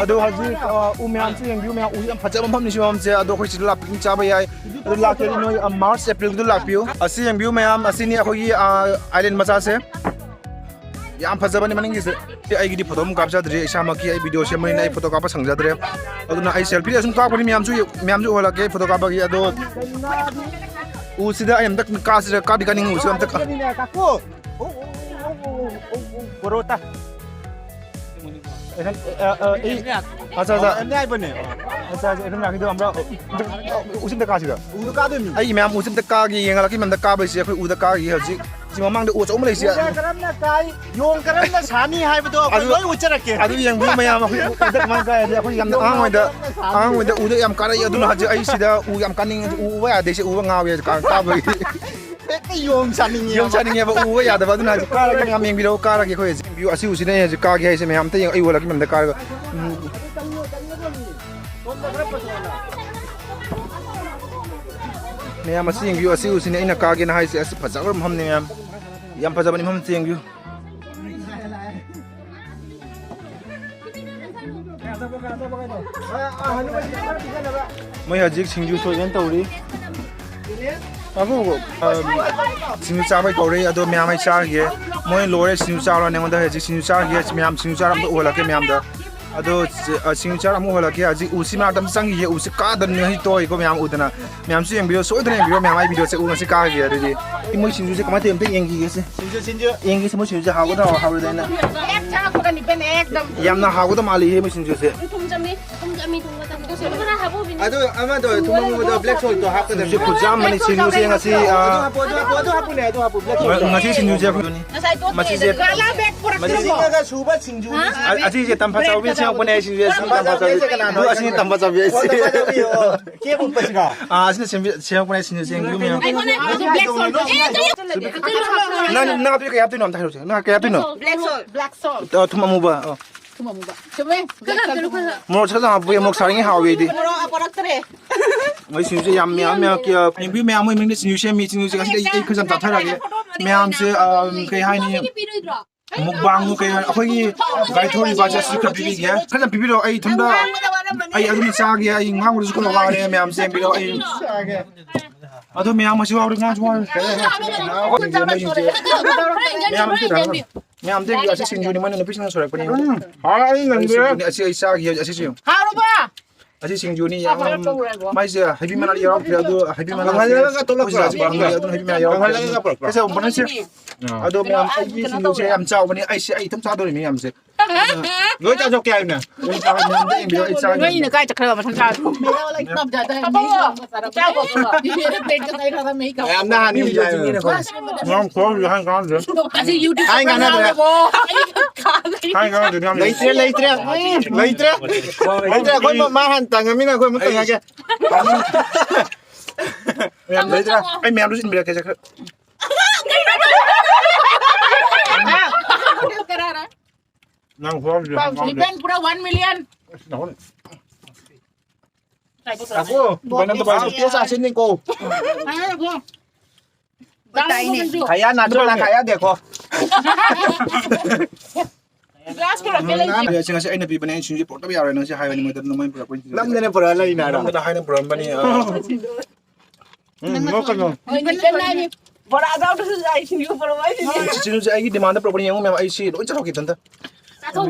ꯑꯗꯣ ꯍꯧꯖꯤꯛ, ꯑ, ꯎ ꯃꯌꯥꯝꯁꯨ ꯌꯦꯡꯕꯤꯌꯨ, ꯃꯌꯥꯝ ꯎ ꯌꯥꯝ ꯐꯖꯕ ꯃꯐꯝꯅꯤ ꯁꯤ ꯃꯐꯝꯁꯦ꯫ ꯑꯗꯣ ꯑꯩꯈꯣꯏ ꯁꯤꯗ ꯂꯥꯛꯄ ꯄꯤꯛꯅꯤꯛ ꯆꯥꯕ ꯌꯥꯏ꯫ ꯑꯗꯨ ꯂꯥꯛꯀꯦꯗꯤ ꯅꯣꯏ, ꯑ, ꯃꯥꯔꯆ, ꯑꯦꯄ꯭ꯔꯤꯜꯗꯨ ꯂꯥꯛꯄꯤꯌꯨ꯫ ꯑꯁꯤ ꯌꯦꯡꯕꯤꯌꯨ ꯃꯌꯥꯝ, ꯑꯁꯤꯅꯤ ꯑꯩꯈꯣꯏꯒꯤ, ꯑ, ꯑꯥꯏꯂꯦꯟ ꯃꯆꯥꯁꯦ꯫ ꯌꯥꯝ ꯐꯖꯕꯅꯤ ꯃꯅꯤꯡꯒꯤꯁꯦ꯫ ꯑꯩꯒꯤꯗꯤ ꯐꯣꯇꯣ ꯑꯃ ꯀꯥꯞꯆꯗ꯭ꯔꯦ, ꯏꯁꯥꯃꯛꯀꯤ ꯑꯩ ꯚꯤꯗꯤꯑꯣ ꯁꯦꯝꯕꯅꯤꯅ ꯑꯩ ꯐꯣꯇꯣ ꯀꯥꯞꯄ ꯁꯪꯖꯗ꯭ꯔꯦ꯫ ꯑꯗꯨꯅ ꯑꯩ ꯁꯦꯜꯐꯤꯗ ꯁꯨꯝ ꯀꯥꯞꯄꯅꯤ, ꯃꯌꯥꯝꯁꯨ, ꯃꯌꯥꯝꯁꯨ ꯎꯍꯜꯂꯛꯀꯦ ꯐꯣꯇꯣ ꯀꯥꯞꯄꯒꯤ꯫ ꯑꯗꯣ ꯎꯁꯤꯗ ꯑꯩ ꯑꯝꯇ ꯀꯥꯁꯤꯔ, ꯀꯥꯗꯤ ꯀꯥꯅꯤꯡꯉꯤ, ꯎꯁꯤꯗ ꯑꯝꯇ ꯀꯥ-, ꯀꯥꯀꯨ! ꯕꯣꯔꯣꯇ꯫ ꯑꯦ, ꯑꯦ, ꯑꯦ, ꯑꯩ, ꯑꯠꯆꯥ, ꯑꯠꯆꯥ꯫ ꯑꯣ, ꯑꯦꯝꯅꯦ ꯍꯥꯏꯕꯅꯦ꯫ ꯑꯠꯆꯥ, ꯑꯠꯆꯥ, ꯑꯦ, ꯑꯦꯝ ꯂꯥꯛꯀꯦ ꯇꯧꯕ, ꯑꯝꯇ, ꯎ-, ꯎ-, ꯎꯁꯤꯝꯇ ꯀꯥꯁꯤꯗ꯫ ꯎꯗ ꯀꯥꯗꯣꯏꯅꯤ꯫ ꯑꯩꯒꯤ ꯃꯌꯥꯝ ꯎꯁꯤꯝꯇ ꯀꯥꯒꯦ, ꯌꯦꯡꯍꯜꯂꯛꯀꯦ ꯃꯌꯥꯝꯗ ꯀꯥꯕꯩꯁꯦ꯫ ꯑꯩꯈꯣꯏ ꯎꯗ ꯀꯥꯒꯦ ꯍꯧꯖꯤꯛ꯫ ꯁꯤ ꯃꯃꯥꯡꯗ ꯎ ꯑꯆꯧꯕ ꯂꯩꯁꯦ꯫ ꯎꯗ ꯀꯔꯝꯅ ꯀꯥꯏ, ꯌꯣꯡ ꯀꯔꯝꯅ ꯁꯥꯅꯤ ꯍꯥꯏꯕꯗꯣ ꯑꯩꯈꯣꯏ ꯑꯗꯨ, ꯂꯣꯏ ꯎꯠꯆꯔꯛꯀꯦ꯫ ꯑꯗꯨ ꯌꯦꯡꯕꯤꯌꯨ ꯃꯌꯥꯝ, ꯑꯩꯈꯣꯏ ꯎꯗ ꯀꯃꯥꯏꯅ ꯀꯥꯏ ꯍꯥꯏꯗꯤ ꯑꯩꯈꯣꯏ ꯌꯥꯝꯅ ꯌꯣꯡ ꯑꯉꯥꯡ ꯑꯣꯏꯗ, ꯀꯔꯝꯅ ꯁꯥꯅꯤ? ꯑꯉꯥꯡ ꯑꯣꯏꯗ ꯎꯗ ꯌꯥꯝ ꯀꯥꯔꯛꯏ꯫ ꯑꯗꯨꯅ ꯍꯧꯖꯤꯛ ꯑꯩ ꯁꯤꯗ ꯎ ꯌꯥꯝ ꯀꯥꯅꯤꯡꯉꯦ, ꯎ ꯎꯕ ꯌꯥꯗꯦ, ꯁꯤ ꯎꯕ ꯉꯥꯎꯋꯦ ꯀꯥ-, ꯀꯥꯕꯒꯤ꯫ ꯍꯦꯛꯇ ꯌꯣꯡ ꯁꯥꯅꯤꯡꯉꯦ꯫ ꯌꯣꯡ ꯁꯥꯅꯤꯡꯉꯦꯕ, ꯎꯕ ꯌꯥꯗꯕ꯫ ꯑꯗꯨꯅ ꯍꯧꯖꯤꯛ ꯀꯥꯔꯒꯦ, ꯃꯌꯥꯝ ꯌꯦꯡꯕꯤꯔꯛꯑꯣ, ꯀꯥꯔꯒꯦ꯫ ꯑꯩꯈꯣꯏ ꯍꯧꯖꯤꯛ ꯌꯦꯡꯕꯤꯌꯨ, ꯑꯁꯤ ꯎꯁꯤꯅ ꯑꯩ ꯍꯧꯖꯤꯛ ꯀꯥꯒꯦ ꯍꯥꯏꯁꯦ꯫ ꯃꯌꯥꯝ ꯑꯝꯇ ꯌꯦꯡꯉꯣ, ꯑꯩ ꯎꯍꯜꯂꯛꯀꯦ ꯃꯌꯥꯝꯗ ꯀꯥꯔꯒ꯫ ꯎꯝ꯫ ꯃꯌꯥꯝ ꯑꯁꯤ ꯌꯦꯡꯕꯤꯌꯨ, ꯑꯁꯤ ꯎꯁꯤꯅꯦ ꯑꯩꯅ ꯀꯥꯒꯦꯅ ꯍꯥꯏꯁꯦ꯫ ꯑꯁꯤ ꯐꯖꯈ꯭ꯔꯕ ꯃꯐꯝꯅꯤ ꯃꯌꯥꯝ, ꯌꯥꯝ ꯐꯖꯕꯅꯤ ꯃꯐꯝꯁꯤ ꯌꯦꯡꯕꯤꯌꯨ꯫ ꯃꯣꯏ ꯍꯧꯖꯤꯛ ꯁꯤꯡꯖꯨ ꯁꯣꯏꯗꯅ ꯇꯧꯔꯤ꯫ ꯑꯕꯨ, ꯑ, ꯁꯤꯡꯖꯨ ꯆꯥꯕꯩ ꯀꯧꯔꯛꯏ, ꯑꯗꯣ ꯃꯌꯥꯝ ꯑꯩ ꯆꯥꯈꯤꯒꯦ꯫ ꯃꯣꯏ ꯂꯣꯏꯔꯦ ꯁꯤꯡꯖꯨ ꯆꯥꯔꯣꯅ ꯑꯩꯉꯣꯟꯗ ꯍꯧꯖꯤꯛ ꯁꯤꯡꯖꯨ ꯆꯥꯈꯤꯒꯦ꯫ ꯃꯌꯥꯝ ꯁꯤꯡꯖꯨ ꯆꯥꯔ ꯑꯝꯇ ꯎꯍꯜꯂꯛꯀꯦ ꯃꯌꯥꯝꯗ꯫ ꯑꯗꯣ ꯁꯤ-, ꯑ, ꯁꯤꯡꯖꯨ ꯆꯥꯔ ꯑꯃꯨꯛ ꯍꯜꯂꯛꯀꯦ꯫ ꯍꯧꯖꯤꯛ ꯎꯁꯤ ꯃꯅꯥꯛꯇ ꯑꯃ ꯆꯪꯈꯤꯒꯦ꯫ ꯎꯁꯤ ꯀꯥꯗꯕꯅꯤ ꯍꯧꯖꯤꯛ ꯇꯣꯛꯏꯀꯣ ꯃꯌꯥꯝ ꯎꯗꯅ꯫ ꯃꯌꯥꯝꯁꯨ ꯌꯦꯡꯕꯤꯌꯣ, ꯁꯣꯏꯗꯅ ꯌꯦꯡꯕꯤꯌꯣ ꯃꯌꯥꯝ꯫ ꯑꯩ ꯚꯤꯗꯤꯑꯣꯁꯦ ꯎ ꯉꯁꯤ ꯀꯥꯈꯤꯒꯦ꯫ ꯑꯗꯨꯗꯤ ꯃꯣꯏ ꯁꯤꯡꯖꯨꯁꯦ ꯀꯃꯥꯏꯅ ꯇꯧꯔꯤ ꯑꯝꯇ ꯌꯦꯡꯈꯤꯒꯦꯁꯦ꯫ ꯁꯤꯡꯖꯨ, ꯁꯤꯡꯖꯨ꯫ ꯌꯦꯡꯒꯦꯁꯦ ꯃꯣꯏ ꯁꯤꯡꯖꯨꯁꯦ ꯍꯥꯎꯒꯗ꯭ꯔꯥ ꯍꯥꯎꯔꯣꯏꯗ꯭ꯔꯥ ꯍꯥꯏꯅ꯫ ꯌꯥꯝꯅ ꯍꯥꯎꯒꯗꯕ ꯃꯥꯜꯂꯤꯍꯦ ꯃꯣꯏ ꯁꯤꯡꯖꯨꯁꯦ꯫ ꯑꯗꯨ ꯑꯃꯗꯣ ꯊꯨꯝ ꯑꯃꯨꯕꯗꯣ black saltꯇꯣ ꯍꯥꯞꯀꯗꯕꯅꯤ꯫ ꯁꯤꯡꯖꯨꯁꯦ ꯈꯨꯠꯌꯥꯝ ꯑꯃꯅꯤ ꯁꯤꯡꯖꯨꯁꯦ ꯉꯁꯤ, ꯑ, ꯑꯗꯨ ꯍꯥꯞꯄꯣ, ꯑꯗꯨ ꯍꯥꯞꯄꯣ, ꯑꯗꯨ ꯍꯥꯞꯄꯨꯅꯦ, ꯑꯗꯨ ꯍꯥꯞꯄꯨ, black saltꯇꯣ꯫ ꯉꯁꯤ ꯁꯤꯡꯖꯨꯁꯦ ꯑꯩꯈꯣꯏ ꯃꯁꯤꯁꯦ ꯁꯤꯡꯉꯒ ꯁꯨꯕ ꯁꯤꯡꯖꯨꯅꯤ꯫ ꯑ-, ꯑꯁꯤꯁꯦ ꯇꯝꯐꯥ ꯆꯥꯎꯕꯤ ꯁꯦꯝꯃꯛꯄꯅꯦ ꯁꯤꯡꯖꯨꯁꯦ, ꯑꯁꯤꯅ ꯇꯝꯐꯥ ꯆꯥꯎꯕꯤ꯫ ꯑꯗꯨ ꯑꯁꯤꯅ ꯇꯝꯐꯥ ꯆꯥꯎꯕꯤ ꯑꯩꯁꯦ꯫ ꯑꯣ, ꯇꯝꯐꯥ ꯆꯥꯎꯕꯤ, ꯑꯣ꯫ ꯀꯦꯛ ꯎꯠꯄꯁꯤꯔꯣ? ꯑꯥ, ꯑꯁꯤꯅ ꯁꯦꯝꯕꯤ-, ꯁꯦꯝꯃꯛꯄꯅꯦ ꯁꯤꯡꯖꯨ ꯁꯦꯝꯕꯤ ꯃꯌꯥꯝ꯫ ꯑꯩꯉꯣꯟꯗ ꯑꯗꯨ black salt, ꯑꯦ, ꯀꯩꯅꯣ? ꯅꯪ, ꯅꯪ ꯑꯗꯨꯗꯤ ꯀꯩ ꯍꯥꯞꯇꯣꯏꯅꯣ ꯑꯝꯇ ꯍꯥꯏꯔꯛꯑꯣꯁꯦ꯫ ꯅꯪ ꯀꯩ ꯍꯥꯞꯇꯣꯏꯅꯣ? Black salt, black salt꯫ ꯑ, ꯊꯨꯝ ꯑꯃꯨꯕ꯫ ꯑ꯫ ꯊꯨꯝ ꯑꯃꯨꯕ꯫ ꯆꯨꯝꯃꯦ꯫ ꯈꯔ ꯍꯥꯞꯆꯜꯂꯨ, ꯈꯔ ꯍꯥꯞꯆꯜꯂꯨ꯫ ꯃꯣꯔꯣꯛ ꯁꯥꯖꯟ ꯍꯥꯞꯄꯨꯒꯦ, ꯃꯣꯔꯣꯛ ꯁꯥꯔꯤꯉꯩ ꯍꯥꯎꯋꯦ ꯑꯩꯗꯤ꯫ ꯃꯣꯔꯣꯛ ꯄꯣꯔꯛꯇ꯭ꯔꯦ꯫ ꯃꯣꯏ ꯁꯤꯡꯖꯨꯁꯦ ꯌꯥꯝ, ꯃꯌꯥꯝ, ꯃꯌꯥꯝ ꯀꯌꯥ-, ꯌꯦꯡꯕꯤꯌꯨ ꯃꯌꯥꯝ, ꯃꯣꯏ ꯃꯅꯤꯡꯗ ꯁꯤꯡꯖꯨ ꯁꯦꯝꯃꯤ, ꯁꯤꯡꯖꯨꯁꯦ ꯉꯁꯤꯗꯤ ꯑꯩ, ꯑꯩ ꯈꯔ ꯌꯥꯝ ꯆꯥꯊꯔꯒꯦ꯫ ꯃꯌꯥꯝꯁꯦ, ꯑ, ꯀꯩ ꯍꯥꯏꯅꯤ? ꯃꯨꯛꯕꯥꯡꯗꯣ ꯀꯩ ꯍꯥꯏꯅꯤ? ꯑꯩꯈꯣꯏꯒꯤ ꯒꯥꯔꯤ ꯊꯧꯔꯤꯕ ꯆꯠꯁꯤ ꯈꯔ ꯄꯤꯕꯤꯒꯦ꯫ ꯈꯔ ꯌꯥꯝ ꯄꯤꯕꯤꯔꯛꯑꯣ, ꯑꯩ ꯏꯊꯟꯗ, ꯑꯩ ꯑꯗꯨꯝ ꯆꯥꯒꯦ, ꯑꯩ ꯉꯥꯡꯕꯗꯁꯨ ꯈꯔ ꯋꯥꯔꯦ, ꯃꯌꯥꯝꯁꯦ ꯌꯦꯡꯕꯤꯔꯛꯑꯣ, ꯑꯩ꯫ ꯑꯗꯣ ꯃꯌꯥꯝ ꯃꯁꯤ ꯋꯥꯕꯗꯤ ꯉꯥꯡꯁꯨ ꯋꯥꯔꯦ꯫ ꯃꯌꯥꯝ ꯑꯝꯇ ꯌꯦꯡꯕꯤꯌꯨ, ꯑꯁꯤ ꯁꯤꯡꯖꯨꯅꯤ, ꯃꯣꯏꯅ ꯅꯨꯄꯤꯁꯤꯡꯅ ꯁꯣꯏꯔꯛꯄꯅꯤ꯫ ꯎꯝ, ꯍꯥꯎꯔꯦ, ꯑꯩ ꯉꯝꯗ꯭ꯔꯦ꯫ ꯑꯁꯤ ꯁꯤꯡꯖꯨꯅꯤ, ꯑꯁꯤ ꯑꯩ ꯆꯥꯈꯤ, ꯑꯁꯤꯁꯨ ꯌꯦꯡꯉꯨ꯫ ꯍꯥꯎꯔꯕꯣ? ꯑꯁꯤ ꯁꯤꯡꯖꯨꯅꯤ, ꯌꯥꯝ, ꯃꯥꯏꯁꯦ ꯍꯩꯕꯤ ꯃꯅꯥ ꯌꯥꯎꯔꯛꯇ꯭ꯔꯦ, ꯑꯗꯨ ꯍꯩꯕꯤ ꯃꯅꯥ ꯀꯪꯍꯜꯂꯒ ꯇꯣꯠꯂꯛꯄ꯭ꯔꯣ? ꯑꯩꯈꯣꯏ ꯖꯥꯠꯁꯦ ꯐꯪꯗꯦ, ꯑꯗꯨꯅ ꯍꯩꯕꯤ ꯃꯅꯥ ꯌꯥꯎꯔꯛꯇ꯭ꯔꯦ꯫ ꯀꯪꯍꯜꯂꯒ ꯄꯨꯔꯛꯄ꯭ꯔꯣ? ꯑꯩꯁꯦ ꯑꯃꯨꯛ ꯄꯨꯔꯛꯁꯤ꯫ ꯑꯥ꯫ ꯑꯗꯣ ꯃꯌꯥꯝ, ꯑꯩꯒꯤ ꯁꯤꯡꯖꯨꯁꯦ ꯌꯥꯝ ꯆꯥꯎꯕꯅꯤ, ꯑꯩꯁꯦ, ꯑꯩ ꯏꯊꯟ ꯆꯥꯗꯣꯔꯤꯅꯤ ꯃꯌꯥꯝꯁꯦ꯫ ꯂꯣꯏ ꯆꯥꯊꯣꯛꯀꯦ ꯍꯥꯏꯕꯅꯦ꯫ ꯂꯣꯏ ꯆꯥ-, ꯃꯌꯥꯝꯗ ꯌꯦꯡꯕꯤꯌꯣ, ꯑꯩ ꯆꯥꯒꯦ꯫ ꯅꯣꯏꯅꯤꯅ ꯀꯥꯏ ꯆꯠꯈ꯭ꯔꯕ ꯃꯊꯪ ꯆꯥꯔꯁꯤ? ꯃꯌꯥꯝꯅ ꯍꯥꯟꯅ ꯌꯦꯡꯕꯤꯌꯣ꯫ ꯃꯌꯥꯝ ꯈꯣꯡꯁꯨ ꯍꯥꯏ ꯀꯥꯟꯗꯦ꯫ ꯑꯁꯤ YouTube ꯍꯥꯏ ꯀꯥꯟꯅꯗ꯭ꯔꯦ꯫ ꯍꯥꯏ ꯀꯥꯟꯅꯗ꯭ꯔꯦ, ꯌꯥꯝ ꯂꯩꯇ꯭ꯔꯦ, ꯂꯩꯇ꯭ꯔꯦ꯫ ꯂꯩꯇ꯭ꯔꯦ꯫ ꯂꯩꯇ꯭ꯔꯦ꯫ ꯑꯩꯈꯣꯏ ꯃꯥ ꯍꯥꯟꯅ ꯇꯪꯉꯃꯤꯅ ꯑꯩꯈꯣꯏ ꯑꯃꯨꯛ ꯇꯪꯉꯒꯦ꯫ ꯌꯥꯝ ꯂꯩꯇ꯭ꯔꯦ꯫ ꯑꯩ ꯃꯌꯥꯝꯗꯨꯁꯨ ꯏꯟꯕꯤꯔꯛꯀꯦ, ꯆꯠꯈ꯭ꯔꯦ꯫ ꯅꯪ ꯈꯨꯍꯥꯎꯁꯤꯗꯤ ꯍꯪꯒꯥꯝꯁꯦ꯫ ꯂꯤꯄꯦꯟ ꯄꯨꯔꯥ one million꯫ ꯑꯁ, ꯅꯍꯣꯏ꯫ ꯀꯥꯀꯨ, ꯕꯣꯅ ꯇꯧꯕ ꯍꯥꯏꯁꯦ꯫ ꯇꯦꯁ ꯑꯁꯤꯅꯤꯀꯣ꯫ ꯇꯥꯏꯅꯦ꯫ ꯈꯌꯥ ꯅꯥꯆꯣ ꯂꯥ ꯈꯌꯥ ꯗꯦꯀꯣ꯫ ꯒ꯭ꯂꯥꯁ ꯄꯨꯔꯛꯀꯦ ꯂꯩꯇꯦ꯫ ꯑꯁꯤ ꯉꯁꯤ ꯑꯩꯅ ꯄꯤꯕꯅꯦ, ꯑꯩꯅ ꯁꯤꯡꯖꯨ ꯄꯨꯔꯛꯇꯕ ꯌꯥꯔꯣꯏ, ꯅꯪꯁꯤ ꯍꯥꯏꯕꯅꯤ ꯃꯣꯏꯗ, ꯅꯣꯡꯃꯩ ꯄꯨꯔꯛꯄ ꯅꯠꯇꯦ꯫ ꯅꯝꯗꯅ ꯄꯨꯔꯛꯑ ꯂꯩꯅ ꯍꯥꯏꯔꯣ? ꯅꯝꯗꯅ ꯍꯥꯏꯅ ꯄꯨꯔꯛꯑꯝꯕꯅꯤ, ꯑ꯫ ꯎꯝ, ꯅꯣꯛꯀꯅꯨ꯫ ꯍꯣꯏ, ꯅꯤꯀꯟ ꯍꯥꯏꯅꯤ꯫ ꯕꯣꯔꯥ ꯑꯆꯥꯎꯗꯨꯁꯨ ꯆꯥꯏ, ꯁꯤꯡꯖꯨ ꯄꯨꯔꯛꯑꯣ ꯍꯥꯏꯁꯤꯗꯤ꯫ ꯁꯤ ꯁꯤꯡꯖꯨꯁꯦ ꯑꯩꯒꯤ ꯗꯤꯃꯥꯟꯗ ꯄꯨꯔꯛꯄꯅꯤ, ꯌꯦꯡꯉꯨ ꯃꯌꯥꯝ, ꯑꯩ ꯁꯤ ꯂꯣꯏ ꯆꯠꯊꯣꯛꯈꯤ ꯏꯊꯟꯇ꯫ ꯆꯥꯊꯣꯛ꯫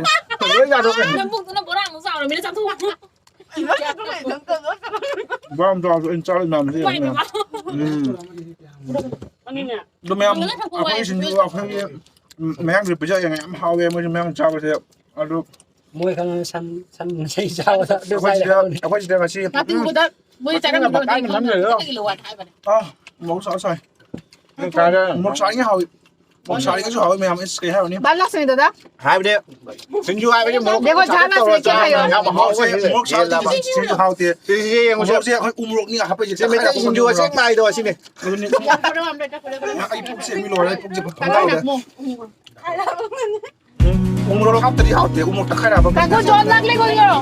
ꯂꯣꯏ ꯆꯥꯊꯣꯛꯈ꯭ꯔꯦ꯫ ꯅꯕꯨꯛꯇꯨꯅ ꯕꯣꯔꯥ ꯑꯃꯨꯛ ꯆꯥꯎꯔꯃꯤꯅ ꯆꯥꯊꯣꯛ꯫ ꯕꯣꯔꯥ ꯑꯃ ꯆꯥꯎꯔꯁꯨ ꯑꯩꯅ ꯆꯥꯔꯣꯏ ꯃꯌꯥꯝꯁꯦ ꯌꯦꯡꯉꯨ꯫ ꯎꯝ꯫ ꯑꯗꯨ ꯃꯌꯥꯝ ꯑꯩꯈꯣꯏ ꯁꯤꯡꯖꯨ ꯑꯩꯈꯣꯏꯒꯤ ꯃꯌꯥꯡꯁꯨ ꯄꯤꯖ ꯌꯦꯡꯉꯦ ꯌꯥꯝ ꯍꯥꯎꯋꯦ ꯃꯣꯏꯁꯨ ꯃꯌꯥꯡ ꯆꯥꯕꯁꯦ꯫ ꯑꯗꯨ ꯃꯣꯏ ꯈꯪꯉꯦ ꯁꯟ ꯁꯟ ꯏꯁꯩ ꯆꯥꯕꯗ ꯑꯗꯨ ꯑꯩꯈꯣꯏ ꯁꯤꯗ ꯆꯥꯏꯔꯛꯄꯅꯤ꯫ ꯑꯩꯈꯣꯏ ꯁꯤꯗ ꯉꯁꯤ ꯅꯥꯇꯤꯡꯕꯗ ꯃꯣꯏ ꯆꯥꯔꯝꯒꯗꯕꯗꯤ ꯈꯪꯗꯦ꯫ ꯈꯤꯇꯪ ꯏꯜꯂꯨ ꯍꯥꯏꯕꯅꯦ꯫ ꯑꯥ ꯃꯣꯔꯣꯛ ꯁꯥ ꯁꯥꯏ꯫ ꯃꯣꯔꯣꯛ ꯁꯥꯔꯤꯉꯩꯁꯨ ꯍꯥꯎꯋꯤ ꯃꯌꯥꯝ ꯑꯁ ꯀꯩ ꯍꯥꯏꯔꯨꯅꯤ꯫ ꯕꯥ ꯂꯛꯁꯃꯤ ꯗꯥꯗꯥ꯫ ꯍꯥꯏꯕꯗꯤ ꯁꯤꯡꯖꯨ ꯍꯥꯏꯕꯗꯤ ꯃꯣꯔꯣꯛ ꯗꯦꯕꯣ ꯁꯥꯇꯛ ꯖꯥꯅ ꯇꯧꯔ ꯁꯦ ꯀꯌꯥ ꯆꯥꯕ ꯍꯥꯏꯌꯣ꯫ ꯌꯥꯝ ꯍꯥꯎꯋꯦ꯫ ꯃꯣꯔꯣꯛꯁꯦ ꯃꯣꯔꯣꯛ ꯁꯥꯕꯗꯤ ꯁꯤꯡꯖꯨ ꯍꯥꯎꯇꯦ꯫ ꯁꯤꯁꯦ ꯌꯦꯡꯉꯨꯁꯦ꯫ ꯃꯣꯔꯣꯛꯁꯦ ꯑꯩꯈꯣꯏ ꯎ ꯃꯣꯔꯣꯛꯅꯤ ꯍꯥꯞꯄꯛꯏꯁꯦ ꯁꯤ ꯃꯩꯇꯩ ꯇꯛꯈꯥꯏꯔꯒ ꯁꯤꯡꯖꯨ ꯍꯥꯞꯄꯛꯄ ꯑꯁꯦꯡꯕ ꯃꯣꯔꯣꯛ꯫ ꯍꯥꯏꯗꯣ ꯑꯁꯤꯅꯤ꯫ ꯑꯗꯨꯅꯤ꯫ ꯑꯩ ꯄꯨꯛꯁꯦ ꯃꯤ ꯂꯣꯏꯔꯦ ꯑꯩ ꯄꯨꯛꯁꯦ ꯐꯪꯗꯧꯔꯦ꯫ ꯎ ꯃꯣꯔꯣꯛ ꯍꯥꯞꯇꯗꯤ ꯍꯥꯎꯇꯦ ꯎ ꯃꯣꯔꯣꯛ ꯇꯛꯈꯥꯏꯔ ꯍꯥꯞꯄꯛꯄ꯫ ꯀꯥꯀꯨ ꯖꯣꯟ ꯂꯥꯛꯂꯦ ꯀꯣ ꯌꯦꯡꯉꯣ꯫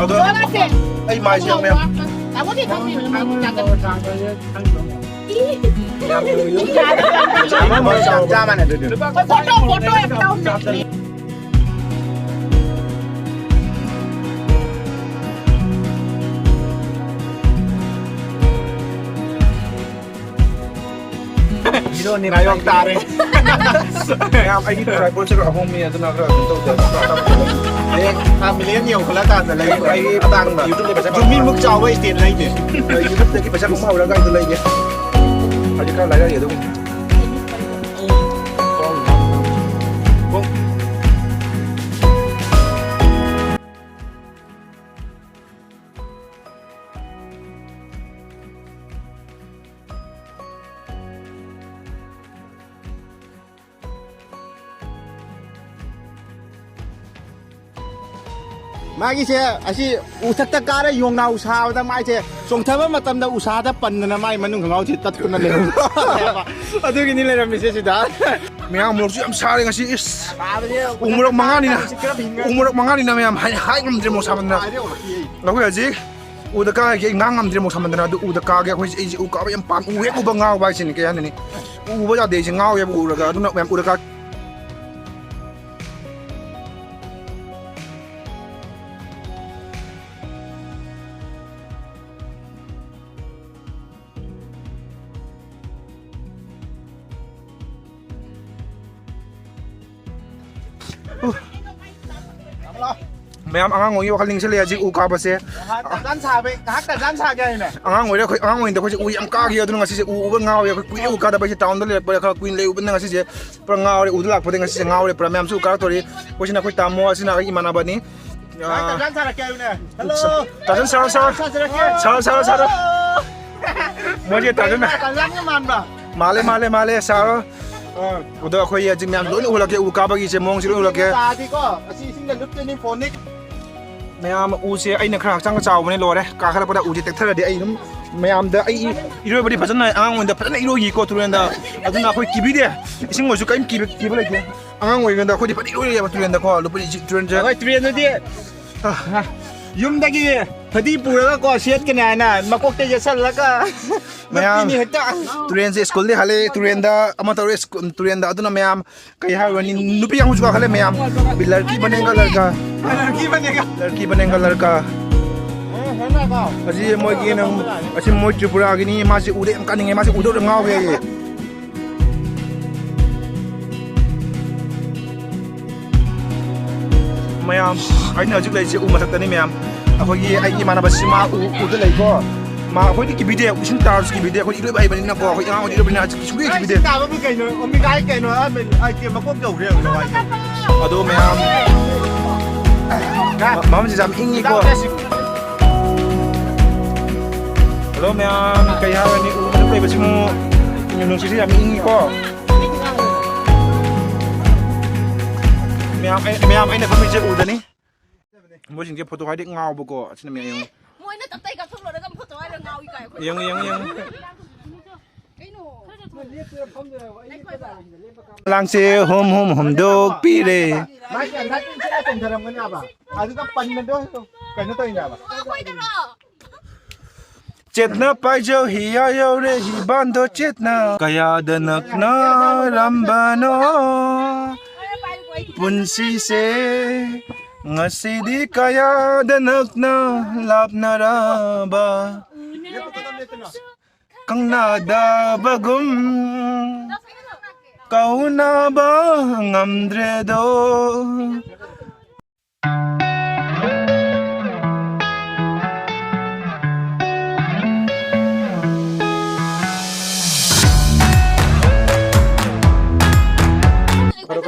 ꯑꯗꯣ ꯖꯣꯟ ꯂꯥꯛꯁꯦ꯫ ꯑꯩ ꯃꯥꯏꯁꯦ ꯌꯦꯡꯉꯣ ꯃꯌꯥꯝ꯫ ꯇꯥꯃꯣꯗꯤ ꯈꯪꯗꯦ ꯃꯥ ꯆꯥꯒꯟ꯫ ꯆꯞ ꯆꯥꯕꯅꯦ ꯑꯗꯨꯗꯤ꯫ ꯐꯣꯇꯣ ꯐꯣꯇꯣ ꯌꯥꯝ ꯇꯧꯁꯦ꯫ ꯉꯥꯌꯣꯛ ꯇꯥꯔꯦ꯫ ꯃꯌꯥꯝ ꯑꯩꯒꯤ ꯇ꯭ꯔꯥꯏꯄꯣꯠꯁꯦ ꯈꯔ ꯑꯍꯣꯡꯕꯅꯤ ꯑꯗꯨꯅ ꯈꯔ ꯀꯩꯅꯣ ꯇꯧꯗꯦ꯫ ꯑꯦ, ꯊꯥ ꯃꯤꯂꯤꯌꯟ ꯌꯧꯈꯠꯂꯀꯥꯟꯗ ꯂꯩ ꯑꯩꯒꯤ ꯑꯇꯥꯡꯕ꯫ ꯌꯨꯇ꯭ꯌꯨꯕꯇ ꯄꯩꯁꯥ ꯖꯨꯃꯤꯟꯃꯨꯛ ꯆꯥꯎꯕ stand ꯂꯩꯅꯦ꯫ ꯌꯨꯇ꯭ꯌꯨꯕꯇꯒꯤ ꯄꯩꯁꯥ ꯈꯣꯝ ꯍꯧꯔꯒ ꯑꯩꯗꯣ ꯂꯩꯒꯦ꯫ ꯍꯧꯖꯤꯛ ꯈꯔ ꯂꯥꯏꯔꯛꯑꯦ ꯑꯗꯨꯝ꯫ ꯃꯥꯒꯤꯁꯦ ꯑꯁꯤ ꯎꯊꯛꯇ ꯀꯥꯔ ꯌꯣꯡꯅꯥꯎ ꯁꯥꯕꯗ ꯃꯥꯏꯁꯦ ꯆꯣꯡꯊꯕ ꯃꯇꯝꯗ ꯎꯁꯥꯗ ꯄꯟꯗꯅ ꯃꯥꯏ ꯃꯅꯨꯡ ꯈꯣꯡꯒ꯭ꯔꯥꯎꯁꯤ ꯇꯠꯇꯨꯅ ꯂꯩꯍꯧꯕ꯫ ꯑꯗꯨꯒꯤꯅꯤ ꯂꯩꯔꯝꯃꯤꯁꯦ ꯁꯤꯗ꯫ ꯃꯌꯥꯡ ꯃꯣꯔꯣꯛꯁꯨ ꯌꯥꯝ ꯁꯥꯔꯦ ꯉꯁꯤ꯫ ꯏꯁ! ꯎ ꯃꯣꯔꯣꯛ ꯃꯉꯥꯅꯤꯅ, ꯎ ꯃꯣꯔꯣꯛ ꯃꯉꯥꯅꯤꯅ ꯃꯌꯥꯝ ꯍꯥꯏ-, ꯍꯥꯏ ꯉꯝꯗ꯭ꯔꯦ ꯃꯣꯔꯣꯛ ꯁꯥꯃꯟꯗꯅ꯫ ꯑꯩꯈꯣꯏ ꯍꯧꯖꯤꯛ ꯎꯗ ꯀꯥꯔꯒꯦ ꯑꯩ ꯉꯥꯡ ꯉꯝꯗ꯭ꯔꯦ ꯃꯣꯔꯣꯛ ꯁꯥꯃꯟꯗꯅ꯫ ꯑꯗꯨ ꯎꯗ ꯀꯥꯒꯦ ꯑꯩꯈꯣꯏꯁꯦ꯫ ꯑꯩꯁꯦ ꯎ ꯀꯥꯕ ꯌꯥꯝ ꯄꯥꯝ-, ꯎ ꯍꯦꯛ ꯎꯕ ꯉꯥꯎꯕ ꯍꯥꯏꯁꯤꯅꯤ꯫ ꯀꯩ ꯍꯥꯏꯅꯤ? ꯎ ꯎꯕ ꯌꯥꯗꯦ ꯑꯩꯁꯦ ꯉꯥꯎꯋꯦꯕ ꯎꯔꯒ꯫ ꯑꯗꯨꯅ ꯃꯌꯥꯝ ꯎꯗ ꯀꯥ- ꯃꯌꯥꯝ ꯑꯉꯥꯡ ꯑꯣꯏꯔꯤꯉꯩ ꯋꯥꯈꯜ ꯅꯤꯡꯁꯤꯡꯂꯦ ꯍꯧꯖꯤꯛ ꯎ ꯀꯥꯕꯁꯦ꯫ ꯉꯥꯏꯍꯥꯛ ꯇꯟꯖꯥꯟ ꯁꯥꯕꯩ, ꯉꯥꯏꯍꯥꯛ ꯇꯟꯖꯥꯟ ꯁꯥꯒꯦ ꯍꯥꯏꯅꯦ꯫ ꯑꯉꯥꯡ ꯑꯣꯏꯔꯦ ꯑꯩꯈꯣꯏ, ꯑꯉꯥꯡ ꯑꯣꯏꯔꯤꯉꯩꯗ ꯑꯩꯈꯣꯏꯁꯦ ꯎ ꯌꯥꯝ ꯀꯥꯈꯤ꯫ ꯑꯗꯨꯅ ꯉꯁꯤꯁꯦ ꯎ ꯎꯕ ꯉꯥꯎꯋꯦ꯫ ꯑꯩꯈꯣꯏ ꯀꯨꯏꯔꯦ ꯎ ꯀꯥꯗꯕ꯫ ꯑꯩꯁꯦ ꯇꯥꯎꯟꯗ ꯂꯩꯔꯛꯄꯗ ꯈꯔ ꯀꯨꯏꯅ ꯂꯩꯔꯨꯕꯅꯤꯅ ꯉꯁꯤꯁꯦ ꯄꯨꯔꯥ ꯉꯥꯎꯔꯦ꯫ ꯎꯗ ꯂꯥꯛꯄꯗꯒꯤ ꯉꯁꯤꯁꯦ ꯉꯥꯎꯔꯦ ꯄꯨꯔꯥ꯫ ꯃꯌꯥꯝꯁꯨ ꯎ ꯀꯥꯔꯛꯇꯣꯔꯤ꯫ ꯑꯩꯈꯣꯏꯁꯤꯅ ꯑꯩꯈꯣꯏ ꯇꯥꯃꯣ, ꯑꯁꯤꯅ ꯑꯩꯒꯤ ꯏꯃꯥꯟꯅꯕꯅꯤ꯫ ꯉꯥꯏꯍꯥꯛ ꯑꯥ, ꯇꯟꯖꯥꯟ ꯁꯥꯔꯛꯀꯦ ꯍꯥꯏꯌꯨꯅꯦ꯫ ꯍꯜꯂꯣ꯫ ꯇꯥꯖꯟ ꯁꯥꯔꯣ, ꯁꯥꯔꯣ꯫ ꯁꯥꯖꯔꯛꯀꯦ꯫ ꯁꯥꯔꯣ, ꯁꯥꯔꯣ, ꯁꯥꯔꯣ꯫ ꯃꯣꯏꯁꯦ ꯇꯥꯖꯟ ꯇꯟꯖꯥꯟꯒ ꯃꯥꯟꯕ꯭ꯔꯥ? ꯃꯥꯜꯂꯦ, ꯃꯥꯜꯂꯦ, ꯃꯥꯜꯂꯦ꯫ ꯁꯥꯔꯣ꯫ ꯑꯥ꯫ ꯑꯗꯣ ꯑꯩꯈꯣꯏ ꯍꯧꯖꯤꯛ ꯃꯌꯥꯝ ꯂꯣꯏꯅ ꯎꯍꯜꯂꯛꯀꯦ꯫ ꯎ ꯀꯥꯕꯒꯤꯁꯦ ꯃꯑꯣꯡꯁꯦ ꯂꯣꯏꯅ ꯎꯍꯜꯂꯛꯀꯦ꯫ ꯇꯥꯗꯤꯀꯣ, ꯑꯁꯤ ꯏꯁꯤꯡꯗ ꯂꯨꯞꯇꯣꯏꯅꯤ, ꯐꯣꯟꯅꯤ꯫ ꯃꯌꯥꯝ ꯎꯁꯦ ꯑꯩꯅ ꯈꯔ ꯍꯛꯆꯥꯡ ꯆꯥꯎꯕꯅꯦ ꯂꯣꯏꯔꯦ꯫ ꯀꯥꯈꯠꯂꯛꯄꯗ ꯎꯁꯦ ꯇꯦꯛꯊꯔꯗꯤ ꯑꯩ ꯑꯗꯨꯝ ꯃꯌꯥꯝꯗ ꯑꯩ ꯏꯔꯣꯏꯕꯗꯤ ꯐꯖꯅ ꯑꯉꯥꯡ ꯑꯣꯏꯅ ꯐꯖꯅ ꯏꯔꯣꯏꯈꯤꯀꯣ ꯇꯨꯔꯦꯟꯗ꯫ ꯑꯗꯨꯅ ꯑꯩꯈꯣꯏ ꯀꯤꯕꯤꯗꯦ꯫ ꯏꯁꯤꯡ ꯑꯣꯏꯁꯨ ꯀꯔꯤꯝ ꯀꯤꯕ, ꯀꯤꯕ ꯂꯩꯇꯦ꯫ ꯑꯉꯥꯡ ꯑꯣꯏꯔꯤꯉꯩꯗ ꯑꯩꯈꯣꯏꯗꯤ ꯐꯖꯅ ꯏꯔꯣꯏꯔꯛꯑꯦꯕ ꯇꯨꯔꯦꯟꯗꯀꯣ꯫ ꯂꯨꯞꯄꯗꯤ ꯏꯁꯤꯡ ꯇꯨꯔꯦꯟꯁꯦ ꯑꯩꯈꯣꯏ ꯇꯨꯔꯦꯟꯗꯗꯤ ꯑꯥ꯫ ꯌꯨꯝꯗꯒꯤ ꯐꯗꯤ ꯄꯨꯔꯒꯀꯣ ꯁꯦꯠꯀꯅꯤ ꯍꯥꯏꯅ ꯃꯀꯣꯛꯇ ꯌꯦꯠꯁꯜꯂꯒ ꯃꯌꯥꯝ ꯅꯞꯄꯤꯅꯤ ꯍꯦꯛꯇ꯫ ꯇꯨꯔꯦꯟꯁꯦ ꯁ꯭ꯀꯨꯜꯗꯤ ꯍꯜꯂꯛꯑꯦ ꯇꯨꯔꯦꯟꯗ꯫ ꯑꯃ ꯇꯧꯔꯦ ꯁ꯭ꯀꯨꯜ, ꯇꯨꯔꯦꯟꯗ꯫ ꯑꯗꯨꯅ ꯃꯌꯥꯝ ꯀꯩ ꯍꯥꯏꯔꯨꯔꯅꯤ? ꯅꯨꯄꯤ ꯑꯃꯁꯨ ꯀꯥꯈꯠꯂꯦ ꯃꯌꯥꯝ꯫ ꯂꯔꯀꯤ ꯕꯅꯦꯒꯥ ꯂꯔꯀꯥ꯫ ꯂꯔꯀꯤ ꯕꯅꯦꯒꯥ꯫ ꯂꯔꯀꯤ ꯕꯅꯦꯒꯥ ꯂꯔꯀꯥ꯫ ꯑꯁꯤ ꯃꯣꯏꯒꯤ ꯅꯪ, ꯑꯁꯤ ꯃꯣꯏ ꯇ꯭ꯔꯤꯄꯨꯔꯥꯒꯤꯅꯤ꯫ ꯃꯥꯁꯤ ꯎꯗ ꯌꯥꯝ ꯀꯥꯅꯤꯡꯉꯦ꯫ ꯃꯥꯁꯤ ꯎꯗꯧꯗ ꯉꯥꯎꯋꯦ ꯍꯥꯏꯌꯦ꯫ ꯃꯌꯥꯝ, ꯑꯩꯅ ꯍꯧꯖꯤꯛ ꯂꯩꯔꯤꯁꯦ ꯎ ꯃꯊꯛꯇꯅꯤ ꯃꯌꯥꯝ꯫ ꯑꯩꯈꯣꯏꯒꯤ, ꯑꯩꯒꯤ ꯏꯃꯥꯟꯅꯕ ꯁꯤꯃꯥ ꯎ, ꯎꯗ ꯂꯩꯀꯣ꯫ ꯃꯥ, ꯑꯩꯈꯣꯏꯗꯤ ꯀꯤꯕꯤꯗꯦ, ꯏꯁꯤꯡ ꯇꯥꯔꯁꯨ ꯀꯤꯕꯤꯗꯦ꯫ ꯑꯩꯈꯣꯏꯗꯤ ꯏꯔꯣꯏꯕ ꯍꯩꯕꯅꯤꯅꯀꯣ, ꯑꯩꯈꯣꯏ ꯑꯉꯥꯡ ꯑꯣꯏꯗꯤ ꯏꯔꯣꯏꯕꯅꯤꯅ ꯍꯧꯖꯤꯛ ꯁꯨꯡꯀꯤ ꯀꯤꯕꯤꯗꯦ꯫ ꯇꯥꯕꯕꯨ ꯀꯩꯅꯣ? ꯑꯣꯃꯦꯒꯥ ꯀꯩꯅꯣ? ꯑ, ꯃꯦ-, ꯑ, ꯀꯦ-, ꯃꯀꯣꯛ ꯌꯧꯈ꯭ꯔꯦ ꯍꯧꯖꯤꯛ ꯋꯥꯏꯗꯣ꯫ ꯑꯗꯣ ꯃꯌꯥꯝ, ꯃ-, ꯃꯐꯝꯁꯤꯁꯨ ꯌꯥꯝ ꯏꯪꯉꯤꯀꯣ꯫ ꯍꯜꯂꯣ ꯃꯌꯥꯝ, ꯀꯩ ꯍꯥꯏꯔꯅꯤ? ꯎ ꯃꯊꯛ ꯂꯩꯕꯁꯤꯃꯨꯛ ꯅꯨꯡꯁꯤꯠꯁꯤ ꯌꯥꯝ ꯏꯪꯉꯤꯀꯣ꯫ ꯃꯌꯥꯝ, ꯑꯩ, ꯃꯌꯥꯝ, ꯑꯩꯅ ꯐꯝꯃꯤꯁꯦ ꯎꯗꯅꯤ꯫ ꯃꯣꯏꯁꯤꯡꯁꯦ ꯐꯣꯇꯣ ꯍꯥꯏꯗꯤ ꯉꯥꯎꯕꯀꯣ꯫ ꯑꯁꯤꯅ ꯃꯌꯥꯝ ꯌꯦꯡꯉꯨ꯫ ꯃꯣꯏꯅ ꯇꯞꯇꯥꯏ ꯀꯥꯞꯊꯣꯛꯂꯨꯔꯒ ꯐꯣꯇꯣ ꯍꯥꯏꯔꯒ ꯉꯥꯎꯏ ꯀꯥꯏ ꯑꯩꯈꯣꯏ꯫ ꯌꯦꯡꯉꯨ, ꯌꯦꯡꯉꯨ, ꯌꯦꯡꯉꯨ꯫ ꯀꯩꯅꯣ? ꯂꯥꯡꯁꯦ ꯍꯨꯝ ꯍꯨꯝ ꯍꯨꯝꯗꯣꯛꯄꯤꯔꯦ꯫ ꯃꯥꯏ ꯀꯟꯗꯥꯏ ꯆꯤꯟꯁꯤꯜꯂ ꯆꯣꯡꯊꯔꯝꯒꯅꯤ ꯍꯥꯏꯕ꯫ ꯑꯗꯨꯒ ꯄꯟꯕꯗꯣ ꯀꯩꯅꯣ ꯇꯧꯔꯤꯅꯦ ꯍꯥꯏꯕ꯫ ꯑꯩꯈꯣꯏꯗꯔꯣ? ꯆꯦꯠꯅ ꯄꯥꯏꯖꯧ ꯍꯤꯌꯥ ꯌꯧꯔꯦ ꯍꯤ ꯕꯥꯟꯗꯣ ꯆꯦꯠꯅ꯫ ꯀꯌꯥꯗ ꯅꯛꯅꯔꯝꯕꯅꯣ ꯄꯨꯟꯁꯤꯁꯦ, ꯉꯁꯤꯗꯤ ꯀꯌꯥꯗ ꯅꯛꯅ ꯂꯥꯞꯅꯔꯕ꯫ ꯀꯪꯅꯗꯕꯒꯨꯝ ꯀꯧꯅꯕ ꯉꯝꯗ꯭ꯔꯦꯗꯣ꯫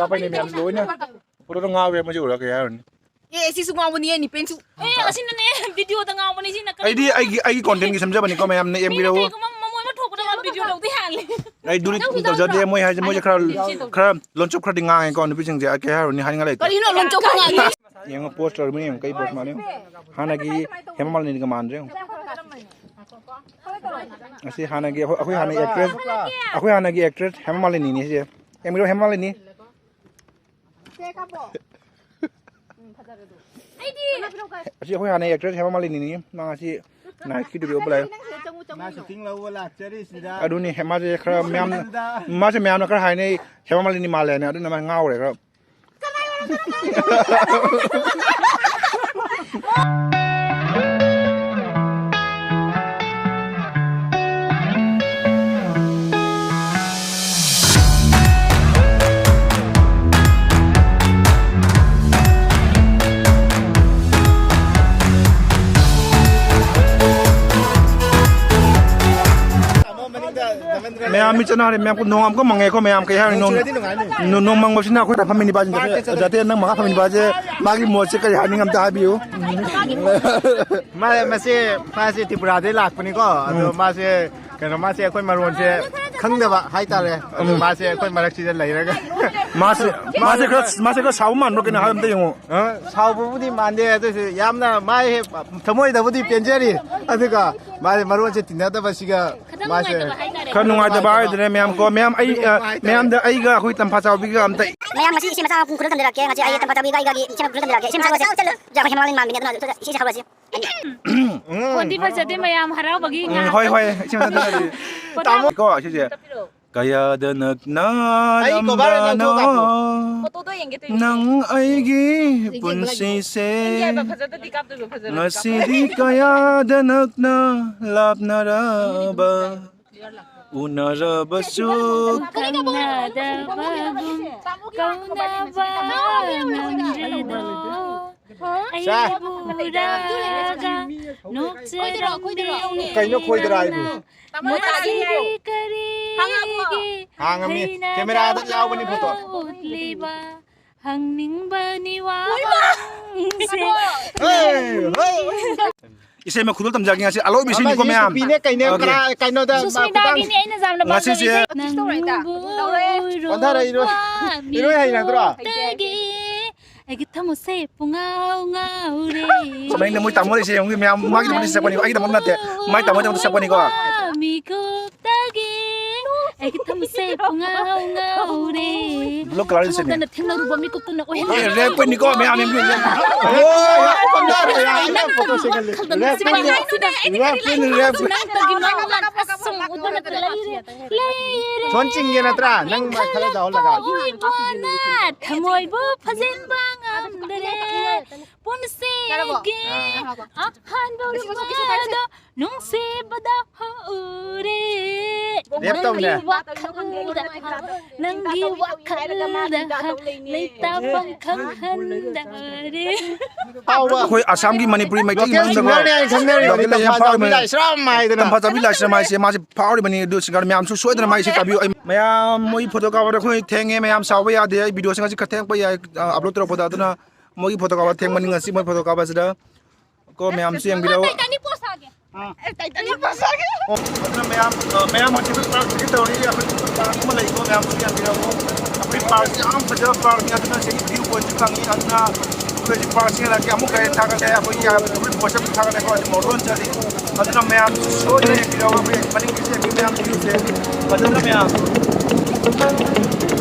ꯑꯩꯈꯣꯏꯅ ꯃꯌꯥꯝ ꯂꯣꯏꯅ ꯐꯣꯇꯣꯗ ꯉꯥꯎꯔꯦ꯫ ꯃꯣꯏꯁꯦ ꯎꯔꯒ ꯀꯩ ꯍꯥꯏꯔꯨꯅꯤ? ꯑꯦ, ꯁꯤꯁꯨ ꯉꯥꯎꯕꯅꯤ, ꯑꯦ, ꯅꯤꯄꯦꯟꯁꯨ꯫ ꯑꯦ, ꯑꯁꯤꯅꯅꯦ, ꯚꯤꯗꯤꯑꯣꯗ ꯉꯥꯎꯕꯅꯤ, ꯁꯤꯅ ꯀꯔꯤ? ꯑꯩꯗꯤ ꯑꯩꯒꯤ, ꯑꯩꯒꯤ ꯀꯣꯟꯇꯦꯟꯒꯤ ꯁꯦꯝꯖꯕꯅꯤꯀꯣ, ꯃꯌꯥꯝꯅ ꯑꯦꯝ ꯃꯤꯅ ꯕꯤꯔꯧ꯫ ꯀꯩꯒꯨꯝꯕ ꯃꯃꯣꯏ ꯑꯃ ꯊꯣꯛꯄꯗ ꯃꯥ ꯚꯤꯗꯤꯑꯣ ꯂꯧꯗꯦ ꯍꯥꯜꯂꯦ꯫ ꯑꯩ ꯗꯨꯗꯤ ꯇꯧꯖꯗꯦ꯫ ꯃꯣꯏ ꯍꯥꯏꯁꯦ, ꯃꯣꯏꯁꯦ ꯈꯔ, ꯈꯔ ꯂꯣꯟꯆꯨꯞ ꯈꯔꯗꯤ ꯉꯥꯡꯉꯦꯀꯣ, ꯅꯨꯄꯤꯁꯤꯡꯁꯦ꯫ ꯑꯩ ꯀꯩ ꯍꯥꯏꯔꯨꯅꯤ, ꯍꯥꯏꯅꯤꯡꯉꯥꯏ ꯂꯩꯇꯦ꯫ ꯀꯔꯤꯅꯣ ꯂꯣꯟꯆꯨꯞ ꯉꯥꯡꯉꯤ? ꯌꯦꯡꯉꯣ, ꯄꯣꯁ ꯇꯧꯔꯤꯕꯅꯤ, ꯌꯦꯡꯉꯣ, ꯀꯩ ꯄꯣꯁ ꯃꯥꯜꯂꯤ? ꯍꯥꯟꯅꯒꯤ ꯍꯦꯃꯥ ꯃꯥꯂꯤꯅꯤꯒ ꯃꯥꯟꯗ꯭ꯔꯦ, ꯌꯦꯡꯉꯣ꯫ ꯑꯁꯤ ꯍꯥꯟꯅꯒꯤ, ꯑꯩꯈꯣꯏ, ꯑꯩꯈꯣꯏ ꯍꯥꯟꯅꯒꯤ ꯑꯦꯛꯇ꯭ꯔꯦꯁ, ꯑꯩꯈꯣꯏ ꯍꯥꯟꯅꯒꯤ ꯑꯦꯛꯇ꯭ꯔꯦꯁ ꯍꯦꯃꯥ ꯃꯥꯂꯤꯅꯤꯅꯤ ꯁꯤꯁꯦ꯫ ꯌꯦꯡꯕꯤꯔꯣ, ꯍꯦꯃꯥ ꯃꯥꯂꯤꯅꯤ꯫ ꯑꯁꯤ ꯑꯩꯈꯣꯏ ꯍꯥꯟꯅꯒꯤ ꯑꯦꯛꯇ꯭ꯔꯦꯁ ꯍꯦꯃꯥ ꯃꯥꯂꯤꯅꯤꯅꯤ꯫ ꯃꯥ ꯉꯁꯤ ꯅꯥꯏꯠꯀꯤ ꯗ꯭ꯌꯨꯇꯤ ꯑꯣꯞ ꯂꯩ꯫ ꯃꯥ ꯁꯨꯇꯤꯡ ꯂꯧꯕ ꯂꯥꯛꯆꯔꯤꯁꯤꯗ꯫ ꯑꯗꯨꯅꯤ, ꯃꯥꯁꯦ ꯈꯔ ꯃꯌꯥꯝ, ꯃꯥꯁꯦ ꯃꯌꯥꯝꯅ ꯈꯔ ꯍꯥꯏꯅꯩ, ꯍꯦꯃꯥ ꯃꯥꯂꯤꯅꯤ ꯃꯥꯜꯂꯦꯅ꯫ ꯑꯗꯨꯅ ꯃꯥ ꯉꯥꯎꯔꯦ ꯈꯔ꯫ ꯃꯌꯥꯝ ꯃꯤ ꯆꯠꯅꯔꯦ, ꯃꯌꯥꯝ ꯅꯣꯡ ꯑꯃꯨꯛꯀ ꯃꯪꯉꯦꯀꯣ, ꯃꯌꯥꯝ ꯀꯩ ꯍꯥꯏꯔꯤꯅꯣ? ꯅꯣꯡ ꯆꯨꯔꯗꯤ ꯅꯨꯡꯉꯥꯏꯅꯤ꯫ ꯅꯣ-, ꯅꯣꯡ ꯃꯪꯕꯁꯤꯅ ꯑꯩꯈꯣꯏ ꯐꯝꯃꯤ ꯅꯤꯄꯥꯁꯤꯡꯁꯦ, ꯖꯥꯇꯦ, ꯅꯪ ꯃꯈꯥ ꯐꯝꯃꯤ ꯅꯤꯄꯥꯁꯦ, ꯃꯥꯒꯤ ꯃꯣꯠꯁꯦ ꯀꯔꯤ ꯍꯥꯏꯅꯤꯡ ꯑꯝꯇ ꯍꯥꯏꯕꯤꯌꯨ꯫ ꯃꯥ-, ꯃꯁꯦ, ꯃꯥꯁꯦ ꯇ꯭ꯔꯤꯄꯨꯔꯥꯗꯩ ꯂꯥꯛꯄꯅꯤꯀꯣ, ꯑꯗꯣ ꯎꯝ꯫ ꯃꯥꯁꯦ, ꯀꯩꯅꯣ, ꯃꯥꯁꯦ ꯑꯩꯈꯣꯏ ꯃꯔꯣꯟꯁꯦ ꯈꯪꯗꯕ ꯍꯥꯏꯇꯥꯔꯦ, ꯑꯗꯣ ꯎꯝ꯫ ꯃꯥꯁꯦ ꯑꯩꯈꯣꯏ ꯃꯔꯛꯁꯤꯗ ꯂꯩꯔꯒ꯫ ꯃꯥꯁꯦ, ꯃꯥꯁꯦ ꯈꯔ, ꯃꯥꯁꯦ ꯈꯔ ꯁꯥꯎꯕ ꯃꯥꯟꯕ꯭ꯔꯣ ꯀꯩꯅꯣ ꯍꯥꯏ ꯑꯝꯇ ꯌꯦꯡꯉꯣ꯫ ꯑ, ꯁꯥꯎꯕꯕꯨꯗꯤ ꯃꯥꯟꯗꯦ, ꯑꯗꯨꯁꯨ ꯌꯥꯝꯅ ꯃꯥꯏ ꯊꯃꯣꯏꯗꯕꯨꯗꯤ ꯄꯦꯟꯖꯔꯤ, ꯑꯗꯨꯒ ꯃꯥꯁꯦ ꯃꯔꯣꯟꯁꯦ ꯇꯤꯟꯅꯗꯕꯁꯤꯒ ꯈꯔ ꯃꯥꯁꯦ ꯅꯨꯡꯉꯥꯏꯇꯕ ꯍꯥꯏꯇꯥꯔꯦ꯫ ꯈꯔ ꯅꯨꯡꯉꯥꯏꯇꯕ ꯍꯥꯏꯗꯨꯅ ꯃꯌꯥꯝ ꯀꯣ, ꯃꯌꯥꯝ ꯑꯩ, ꯑ, ꯃꯌꯥꯝꯗ ꯑꯩꯒ ꯑꯩꯈꯣꯏ ꯇꯝꯐꯥ ꯆꯥꯎꯕꯤꯒ ꯑꯝꯇ꯫ ꯃꯌꯥꯝ ꯉꯁꯤ ꯏꯆꯦ ꯃꯆꯥ ꯑꯃ ꯈꯨꯔꯨ ꯊꯝꯖꯔꯛꯀꯦ꯫ ꯉꯁꯤ ꯑꯩ ꯇꯝꯐꯥ ꯆꯥꯎꯕꯤꯒ ꯑꯩꯒꯒꯤ ꯏꯆꯦ ꯑꯃ ꯈꯨꯔꯨ ꯊꯝꯖꯔꯛꯀꯦ꯫ ꯏꯆꯦ ꯃꯆꯥ ꯍꯦꯃꯥ ꯃꯥꯂꯤꯅꯤ ꯃꯥꯟꯕꯤꯅꯦ, ꯑꯗꯨꯅ ꯁꯤꯁꯦ ꯍꯧꯔꯁꯤ꯫ ꯐꯣꯟꯗꯤ ꯐꯖꯗꯦ, ꯃꯌꯥꯝ ꯍꯔꯥꯎꯕꯒꯤ ꯎꯝ, ꯉꯥꯏꯍꯥꯛ ꯍꯣꯏ, ꯍꯣꯏ, ꯏꯆꯦ ꯃꯆꯥ ꯊꯝꯖꯔꯛꯀꯦ꯫ ꯐꯣꯇꯣ ꯀꯣ, ꯁꯤꯁꯦ꯫ ꯀꯌꯥꯗ ꯅꯛꯅꯔꯝꯕꯅꯣ ꯐꯣꯇꯣꯗꯣ ꯌꯦꯡꯒꯦ ꯇꯧꯔꯤꯅꯦ꯫ ꯅꯪ ꯑꯩꯒꯤ ꯄꯨꯟꯁꯤꯁꯦ꯫ ꯌꯦꯡꯒꯦ ꯍꯥꯏꯕ, ꯐꯖꯗꯗꯤ ꯀꯥꯞꯇꯣꯏꯕ, ꯐꯖꯔꯗꯤ ꯀꯥꯞꯄꯣꯏ꯫ ꯉꯁꯤꯗꯤ ꯀꯌꯥꯗ ꯅꯛꯅ ꯂꯥꯞꯅꯔꯕ ꯎꯅꯔꯕꯁꯨ ꯈꯪꯅꯗꯕꯒꯨꯝ ꯀꯧꯅꯕ ꯉꯝꯗ꯭ꯔꯤꯗꯣ ꯑꯩꯕꯨ ꯎꯔꯒ ꯅꯣꯛꯆꯔꯝꯕꯤ ꯀꯩꯅꯣ ꯈꯣꯏꯗꯔꯥ ꯍꯥꯏꯕꯨ? ꯅꯪꯅ ꯉꯁꯤꯗꯤ ꯀꯔꯤ ꯍꯥꯡꯉꯝꯃꯤ꯫ ꯀꯦꯃꯦꯔꯥꯗ ꯌꯥꯎꯕꯅꯤ ꯐꯣꯇꯣ꯫ ꯎꯠꯂꯤꯕ ꯍꯪꯅꯤꯡꯕꯅꯤ ꯋꯥꯍꯪꯁꯦ꯫ ꯍꯩ, ꯍꯩ꯫ ꯏꯁꯩ ꯃꯈꯨꯗꯣꯜ ꯇꯝꯖꯒꯦ ꯉꯁꯤ ꯑꯂꯣꯏꯕ ꯏꯁꯩꯅꯤꯀꯣ ꯑꯃꯁꯤ ꯃꯌꯥꯝ꯫ ꯅꯨꯄꯤꯅꯦ ꯀꯩꯅꯦ, ꯑꯣꯀꯦ꯫ ꯀꯔꯥ-, ꯀꯩꯅꯣꯗ ꯃꯥ ꯁꯨꯁꯃꯤꯇꯥꯒꯤꯅꯦ ꯑꯩꯅ ꯌꯥꯝꯅ ꯉꯁꯤꯁꯦ ꯄꯥꯝꯖꯔꯤꯁꯦ꯫ ꯅꯪꯕꯨ ꯑꯣꯟꯊꯔ ꯏꯔꯣꯏ꯫ ꯎꯔꯨꯕ ꯏꯔꯣꯏ ꯍꯩꯅꯗ꯭ꯔꯣ? ꯃꯤꯀꯨꯞꯇꯒꯤ ꯑꯩꯒꯤ ꯊꯃꯣꯏꯁꯦ ꯄꯨꯡꯉꯥꯎ ꯉꯥꯎꯔꯦ꯫ ꯃꯅꯤꯡꯗ ꯃꯣꯏ ꯇꯥꯃꯣ ꯂꯩꯁꯦ ꯌꯦꯡꯉꯨ ꯃꯌꯥꯝ, ꯃꯥꯒꯤꯗꯃꯛꯇ ꯁꯛꯄꯅꯤꯀꯣ, ꯑꯩꯒꯤꯗꯃꯛ ꯅꯠꯇꯦ꯫ ꯃꯥꯏ ꯇꯥꯃꯣꯒꯤꯗꯃꯛꯇ ꯁꯛꯄꯅꯤꯀꯣ꯫ ꯃꯤꯀꯨꯞꯇꯒꯤ ꯑꯩꯒꯤ ꯊꯃꯣꯏꯁꯦ ꯄꯨꯡꯉꯥꯎ ꯉꯥꯎꯔꯦ꯫ Blue colour ꯁꯤꯅꯦ꯫ ꯈꯪꯍꯧꯗꯅ ꯊꯦꯡꯅꯔꯨꯕ ꯃꯤꯀꯨꯞꯇꯨꯅ ꯑꯣꯏꯍꯟ ꯑꯦ, ꯔꯦꯞ ꯀꯣꯏꯅꯤꯀꯣ ꯃꯌꯥꯝ ꯌꯦꯡꯕꯤꯌꯨ꯫ ꯑꯣ, ꯌꯥꯝ ꯐꯖꯔꯦ, ꯌꯥꯝ ꯐꯖꯔꯦ꯫ ꯔꯦꯞ ꯀꯣꯏꯅꯤ꯫ ꯔꯦꯞ ꯀꯣꯏꯅꯤ, ꯔꯦꯞ ꯀꯣꯏꯅꯤ꯫ ꯅꯪꯇꯒꯤ ꯃꯑꯣꯡ ꯑꯁꯨꯝ ꯎꯗꯨꯅ ꯂꯩꯔꯦ꯫ ꯂꯩꯔꯦ꯫ ꯐꯣꯟ ꯆꯤꯡꯒꯦ ꯅꯠꯇ꯭ꯔꯥ? ꯅꯪ ꯃꯥ ꯈꯔ ꯇꯧꯍꯜꯂꯒ꯫ ꯏꯃꯥꯅ ꯊꯃꯣꯏꯕꯨ ꯐꯖꯤꯟꯕ ꯉꯝꯗ꯭ꯔꯦ꯫ ꯄꯨꯟꯁꯤꯒꯤ ꯑꯍꯥꯟꯕ ꯎꯔꯨꯕꯗ ꯅꯨꯡꯁꯤꯕꯗ ꯍꯧꯔꯦ꯫ ꯔꯦꯞ ꯇꯧꯅꯦ꯫ ꯅꯪꯒꯤ ꯋꯥꯈꯜꯗ, ꯅꯪꯒꯤ ꯋꯥꯈꯜꯗ ꯂꯩꯇꯥꯐꯝ ꯈꯪꯍꯟꯗꯔꯦ꯫ ꯑꯩꯈꯣꯏ ꯑꯁꯥꯝꯒꯤ ꯃꯅꯤꯄꯨꯔꯤ ꯃꯩꯇꯩꯒꯤ ꯂꯣꯀꯦꯜ ꯃꯅꯨꯡꯗꯀꯣ, ꯁꯤꯡꯒꯔꯅꯦ ꯍꯥꯏꯅ ꯈꯪꯅꯔꯤꯕꯅꯤ, ꯂꯣꯀꯦꯜꯗ ꯌꯥꯝ ꯇꯝꯐꯥ ꯐꯥꯎꯔꯤꯕꯅꯤ꯫ ꯆꯥꯎꯕꯤ ꯂꯥꯏꯁ꯭ꯔꯝ ꯍꯥꯏꯗꯅ꯫ ꯇꯝꯐꯥ ꯆꯥꯎꯕꯤ ꯂꯥꯏꯁ꯭ꯔꯝ ꯍꯥꯏꯁꯦ ꯃꯥꯁꯦ ꯐꯥꯎꯔꯤꯕꯅꯤ꯫ ꯑꯗꯨ ꯁꯤꯡꯒꯔ ꯃꯌꯥꯝꯁꯨ ꯁꯣꯏꯗꯅ ꯃꯥꯏ ꯏꯁꯩ ꯇꯥꯕꯤꯌꯨ꯫ ꯑꯩ ꯃꯌꯥꯝ ꯃꯣꯏ ꯐꯣꯇꯣ ꯀꯥꯞꯄꯗ ꯑꯩꯈꯣꯏ ꯊꯦꯡꯉꯦ, ꯃꯌꯥꯝ ꯁꯥꯎꯕ ꯌꯥꯗꯦ꯫ ꯑꯩ ꯚꯤꯗꯤꯑꯣꯁꯦ ꯉꯁꯤ ꯈꯔ ꯊꯦꯡꯉꯛꯄ ꯌꯥꯏ, ꯑ, ꯑꯞꯂꯣꯗ ꯇꯧꯔꯛꯄꯗ꯫ ꯑꯗꯨꯅ ꯃꯣꯏꯒꯤ ꯐꯣꯇꯣ ꯀꯥꯞꯄ ꯊꯦꯡꯕꯅꯤ ꯉꯁꯤ ꯃꯣꯏ ꯐꯣꯇꯣ ꯀꯥꯞꯄꯁꯤꯗ꯫ ꯀꯣ ꯃꯌꯥꯝꯁꯨ ꯌꯦꯡꯕꯤꯔꯛꯎ꯫ ꯇꯥꯏꯇꯥꯅꯤꯛ ꯄꯣꯁ ꯁꯥꯒꯦ꯫ ꯑꯦ, ꯇꯥꯏꯇꯥꯅꯤꯛ ꯄꯣꯁ ꯁꯥꯒꯦ꯫ ꯑꯣ, ꯑꯗꯨꯅ ꯃꯌꯥꯝ, ꯑ, ꯃꯌꯥꯝ ꯍꯧꯖꯤꯛ ꯄꯥꯔꯛꯁꯤꯒꯤ ꯇꯧꯔꯤ, ꯑꯩꯈꯣꯏ ꯄꯥꯔꯛ ꯑꯃ ꯂꯩꯀꯣ, ꯃꯌꯥꯝꯁꯨ ꯌꯦꯡꯕꯤꯔꯛꯎ꯫ ꯑꯩꯈꯣꯏ ꯄꯥꯔꯛꯁꯤ ꯌꯥꯝ ꯐꯖꯕ ꯄꯥꯔꯛꯅꯤ, ꯑꯗꯨꯅ ꯁꯤꯒꯤ ꯚ꯭ꯌꯨ ꯄꯣꯏꯟꯠꯁꯨ ꯐꯪꯉꯤ꯫ ꯑꯗꯨꯅ ꯑꯩꯈꯣꯏ ꯍꯧꯖꯤꯛ ꯄꯥꯔꯛꯁꯤ ꯌꯦꯡꯉꯛꯀꯦ꯫ ꯑꯃꯨꯛ ꯀꯩ ꯊꯥꯒꯠꯂꯦ, ꯑꯩꯈꯣꯏꯒꯤ ꯄꯣꯁ ꯑꯃ ꯊꯥꯒꯠꯂꯦꯀꯣ, ꯍꯧꯖꯤꯛ ꯃꯣꯇꯣꯔ ꯆꯠꯂꯤ꯫ ꯑꯗꯨꯅ ꯃꯌꯥꯝ ꯁꯣꯏꯗꯅ ꯌꯦꯡꯕꯤꯔꯛꯑꯣ꯫ ꯑꯩꯈꯣꯏ ꯃꯅꯤꯡꯒꯤꯁꯦ ꯑꯩꯈꯣꯏ ꯃꯌꯥꯝ ꯚ꯭ꯌꯨꯁꯦ ꯐꯖꯅ ꯃꯌꯥꯝ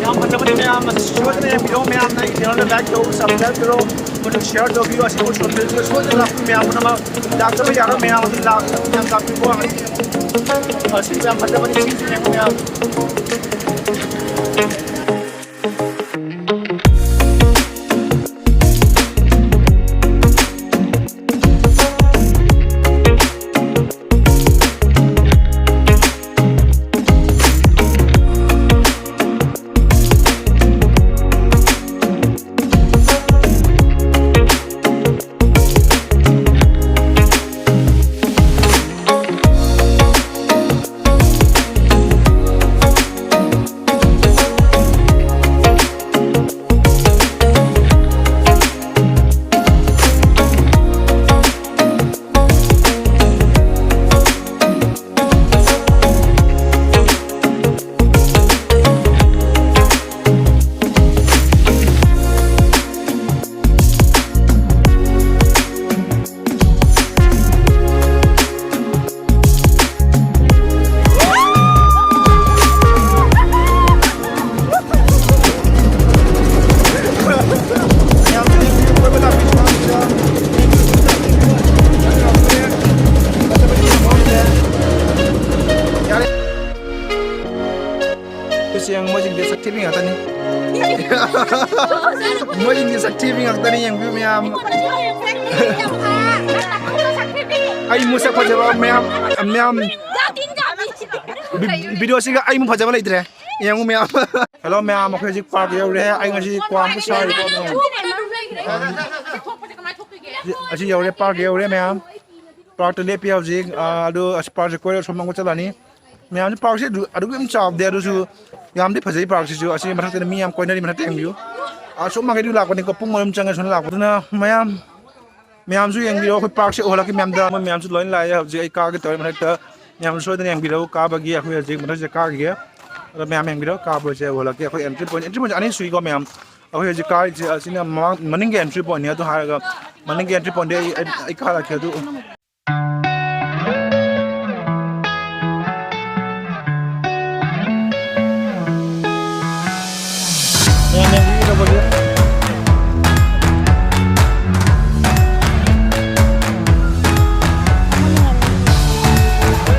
ꯌꯥꯝ ꯐꯖꯕꯅꯤ꯫ ꯃꯌꯥꯝ ꯁꯣꯏꯗꯅ ꯌꯦꯡꯕꯤꯔꯛꯑꯣ꯫ ꯃꯌꯥꯝꯅ ꯑꯩꯒꯤ ꯆꯦꯅꯦꯜꯗ ꯂꯥꯏꯛ ꯇꯧ, ꯁꯕꯁꯀ꯭ꯔꯥꯏꯕ ꯇꯧꯔꯣ, ꯑꯗꯨꯒ ꯁꯤꯌꯥꯔ ꯇꯧꯕꯤꯌꯨ꯫ ꯑꯁꯤꯒꯨꯝꯕ ꯁꯣꯔꯠ ꯐꯤꯂꯝꯁꯤꯗ ꯁꯣꯏꯗꯅ ꯂꯥꯛꯄꯤꯌꯨ ꯃꯌꯥꯝ ꯄꯨꯝꯅꯃꯛ꯫ ꯂꯥꯛꯇꯕ ꯌꯥꯔꯣꯏ ꯃꯌꯥꯝ ꯑꯗꯨ ꯂꯥꯛ-, ꯌꯥꯝ ꯂꯥꯛꯄꯤꯌꯨꯀꯣ꯫ ꯑꯁꯤ ꯌꯥꯝ ꯐꯖꯕꯅꯤ꯫ ꯁꯤꯁꯨ ꯌꯦꯡꯉꯨ ꯃꯌꯥꯝ꯫ ꯌꯦꯡ, ꯃꯣꯏꯁꯤꯡꯗꯤ ꯁꯛ ꯊꯤꯕꯤ ꯉꯥꯛꯇꯅꯤ꯫ ꯃꯣꯏꯁꯤꯡꯗꯤ ꯁꯛ ꯊꯤꯕꯤ ꯉꯥꯛꯇꯅꯤ, ꯌꯦꯡꯕꯤꯌꯨ ꯃꯌꯥꯝ꯫ ꯑꯩ ꯃꯁꯛ ꯐꯖꯕ ꯃꯌꯥꯝ, ꯃꯌꯥꯝ, ꯚꯤ-, ꯚꯤꯗꯤꯑꯣꯁꯤꯒ ꯑꯩꯃꯨꯛ ꯐꯖꯕ ꯂꯩꯇ꯭ꯔꯦ꯫ ꯌꯦꯡꯉꯨ ꯃꯌꯥꯝ꯫ ꯍꯦꯜꯂꯣ ꯃꯌꯥꯝ, ꯑꯩꯈꯣꯏ ꯍꯧꯖꯤꯛ ꯄꯥꯔꯛ ꯌꯧꯔꯦ꯫ ꯑꯩ ꯉꯁꯤ ꯀ꯭ꯋꯥ ꯑꯃ ꯆꯥꯔꯤꯀꯣ ꯃꯌꯥꯝ꯫ ꯑꯁꯤ ꯌꯧꯔꯦ, ꯄꯥꯔꯛ ꯌꯧꯔꯦ ꯃꯌꯥꯝ꯫ ꯄꯥꯔꯛꯇ ꯂꯦꯞꯄꯤ ꯍꯧꯖꯤꯛ꯫ ꯑꯥ, ꯑꯗꯨ ꯑꯁ, ꯄꯥꯔꯛꯁꯦ ꯀꯣꯏꯔ ꯁꯣꯝ ꯃꯥꯡꯗ ꯆꯠꯂꯅꯤ꯫ ꯃꯌꯥꯝꯁꯦ ꯄꯥꯔꯛꯁꯦ ꯑꯗꯨ, ꯑꯗꯨꯛꯀꯤ ꯌꯥꯝ ꯆꯥꯎꯗꯦ, ꯑꯗꯨꯁꯨ ꯌꯥꯝꯗꯤ ꯐꯖꯩ ꯄꯥꯔꯛꯁꯤꯁꯨ꯫ ꯑꯁꯤ ꯃꯊꯛꯇꯅ ꯃꯤ ꯌꯥꯝ ꯀꯣꯏꯅꯔꯤ, ꯃꯊꯛꯇ ꯌꯦꯡꯕꯤꯌꯨ꯫ ꯑꯁꯣꯝ ꯃꯥꯏꯀꯩꯗꯨ ꯂꯥꯛꯄꯅꯤꯀꯣ, ꯄꯨꯡ ꯑꯃ ꯑꯗꯨꯝ ꯆꯪꯉꯦ ꯁꯣꯝꯗ ꯂꯥꯛꯄꯗꯨꯅ꯫ ꯃꯌꯥꯝ, ꯃꯌꯥꯝꯁꯨ ꯌꯦꯡꯕꯤꯔꯣ, ꯑꯩꯈꯣꯏ ꯄꯥꯔꯛꯁꯦ ꯎꯍꯜꯂꯛꯀꯦ ꯃꯌꯥꯝꯗ꯫ ꯃꯣꯏ ꯃꯌꯥꯝꯁꯨ ꯂꯣꯏꯅ ꯂꯥꯛꯑꯦ ꯍꯧꯖꯤꯛ꯫ ꯑꯩ ꯀꯥꯒꯦ ꯇꯧꯔꯦ ꯃꯊꯛꯇ꯫ ꯃꯌꯥꯝꯁꯨ ꯁꯣꯏꯗꯅ ꯌꯦꯡꯕꯤꯔꯛꯎ꯫ ꯀꯥꯕꯒꯤ ꯑꯩꯈꯣꯏ ꯍꯧꯖꯤꯛ ꯃꯊꯛꯁꯤꯗ ꯀꯥꯈꯤꯒꯦ꯫ ꯑꯗꯣ ꯃꯌꯥꯝ ꯌꯦꯡꯕꯤꯔꯣ, ꯀꯥꯕꯁꯦ ꯎꯍꯜꯂꯛꯀꯦ꯫ ꯑꯩꯈꯣꯏ ꯑꯦꯟꯇ꯭ꯔꯤ ꯄꯣꯏꯟ, ꯑꯦꯟꯇ꯭ꯔꯤ ꯄꯣꯏꯟꯁꯦ ꯑꯅꯤ ꯁꯨꯏꯀꯣ ꯃꯌꯥꯝ꯫ ꯑꯩꯈꯣꯏ ꯍꯧꯖꯤꯛ ꯀꯥꯔꯤꯁꯦ ꯑꯁꯤꯅ ꯃꯃꯥꯡ, ꯃꯅꯤꯡꯒꯤ ꯑꯦꯟꯇ꯭ꯔꯤ ꯄꯣꯏꯟꯅꯤ꯫ ꯑꯗꯨ ꯍꯥꯏꯔꯒ ꯃꯅꯤꯡꯒꯤ ꯑꯦꯟꯇ꯭ꯔꯤ ꯄꯣꯏꯟꯗꯤ ꯑꯩ, ꯑꯩ, ꯑꯩ ꯀꯥꯔꯛꯀꯦ ꯑꯗꯨ꯫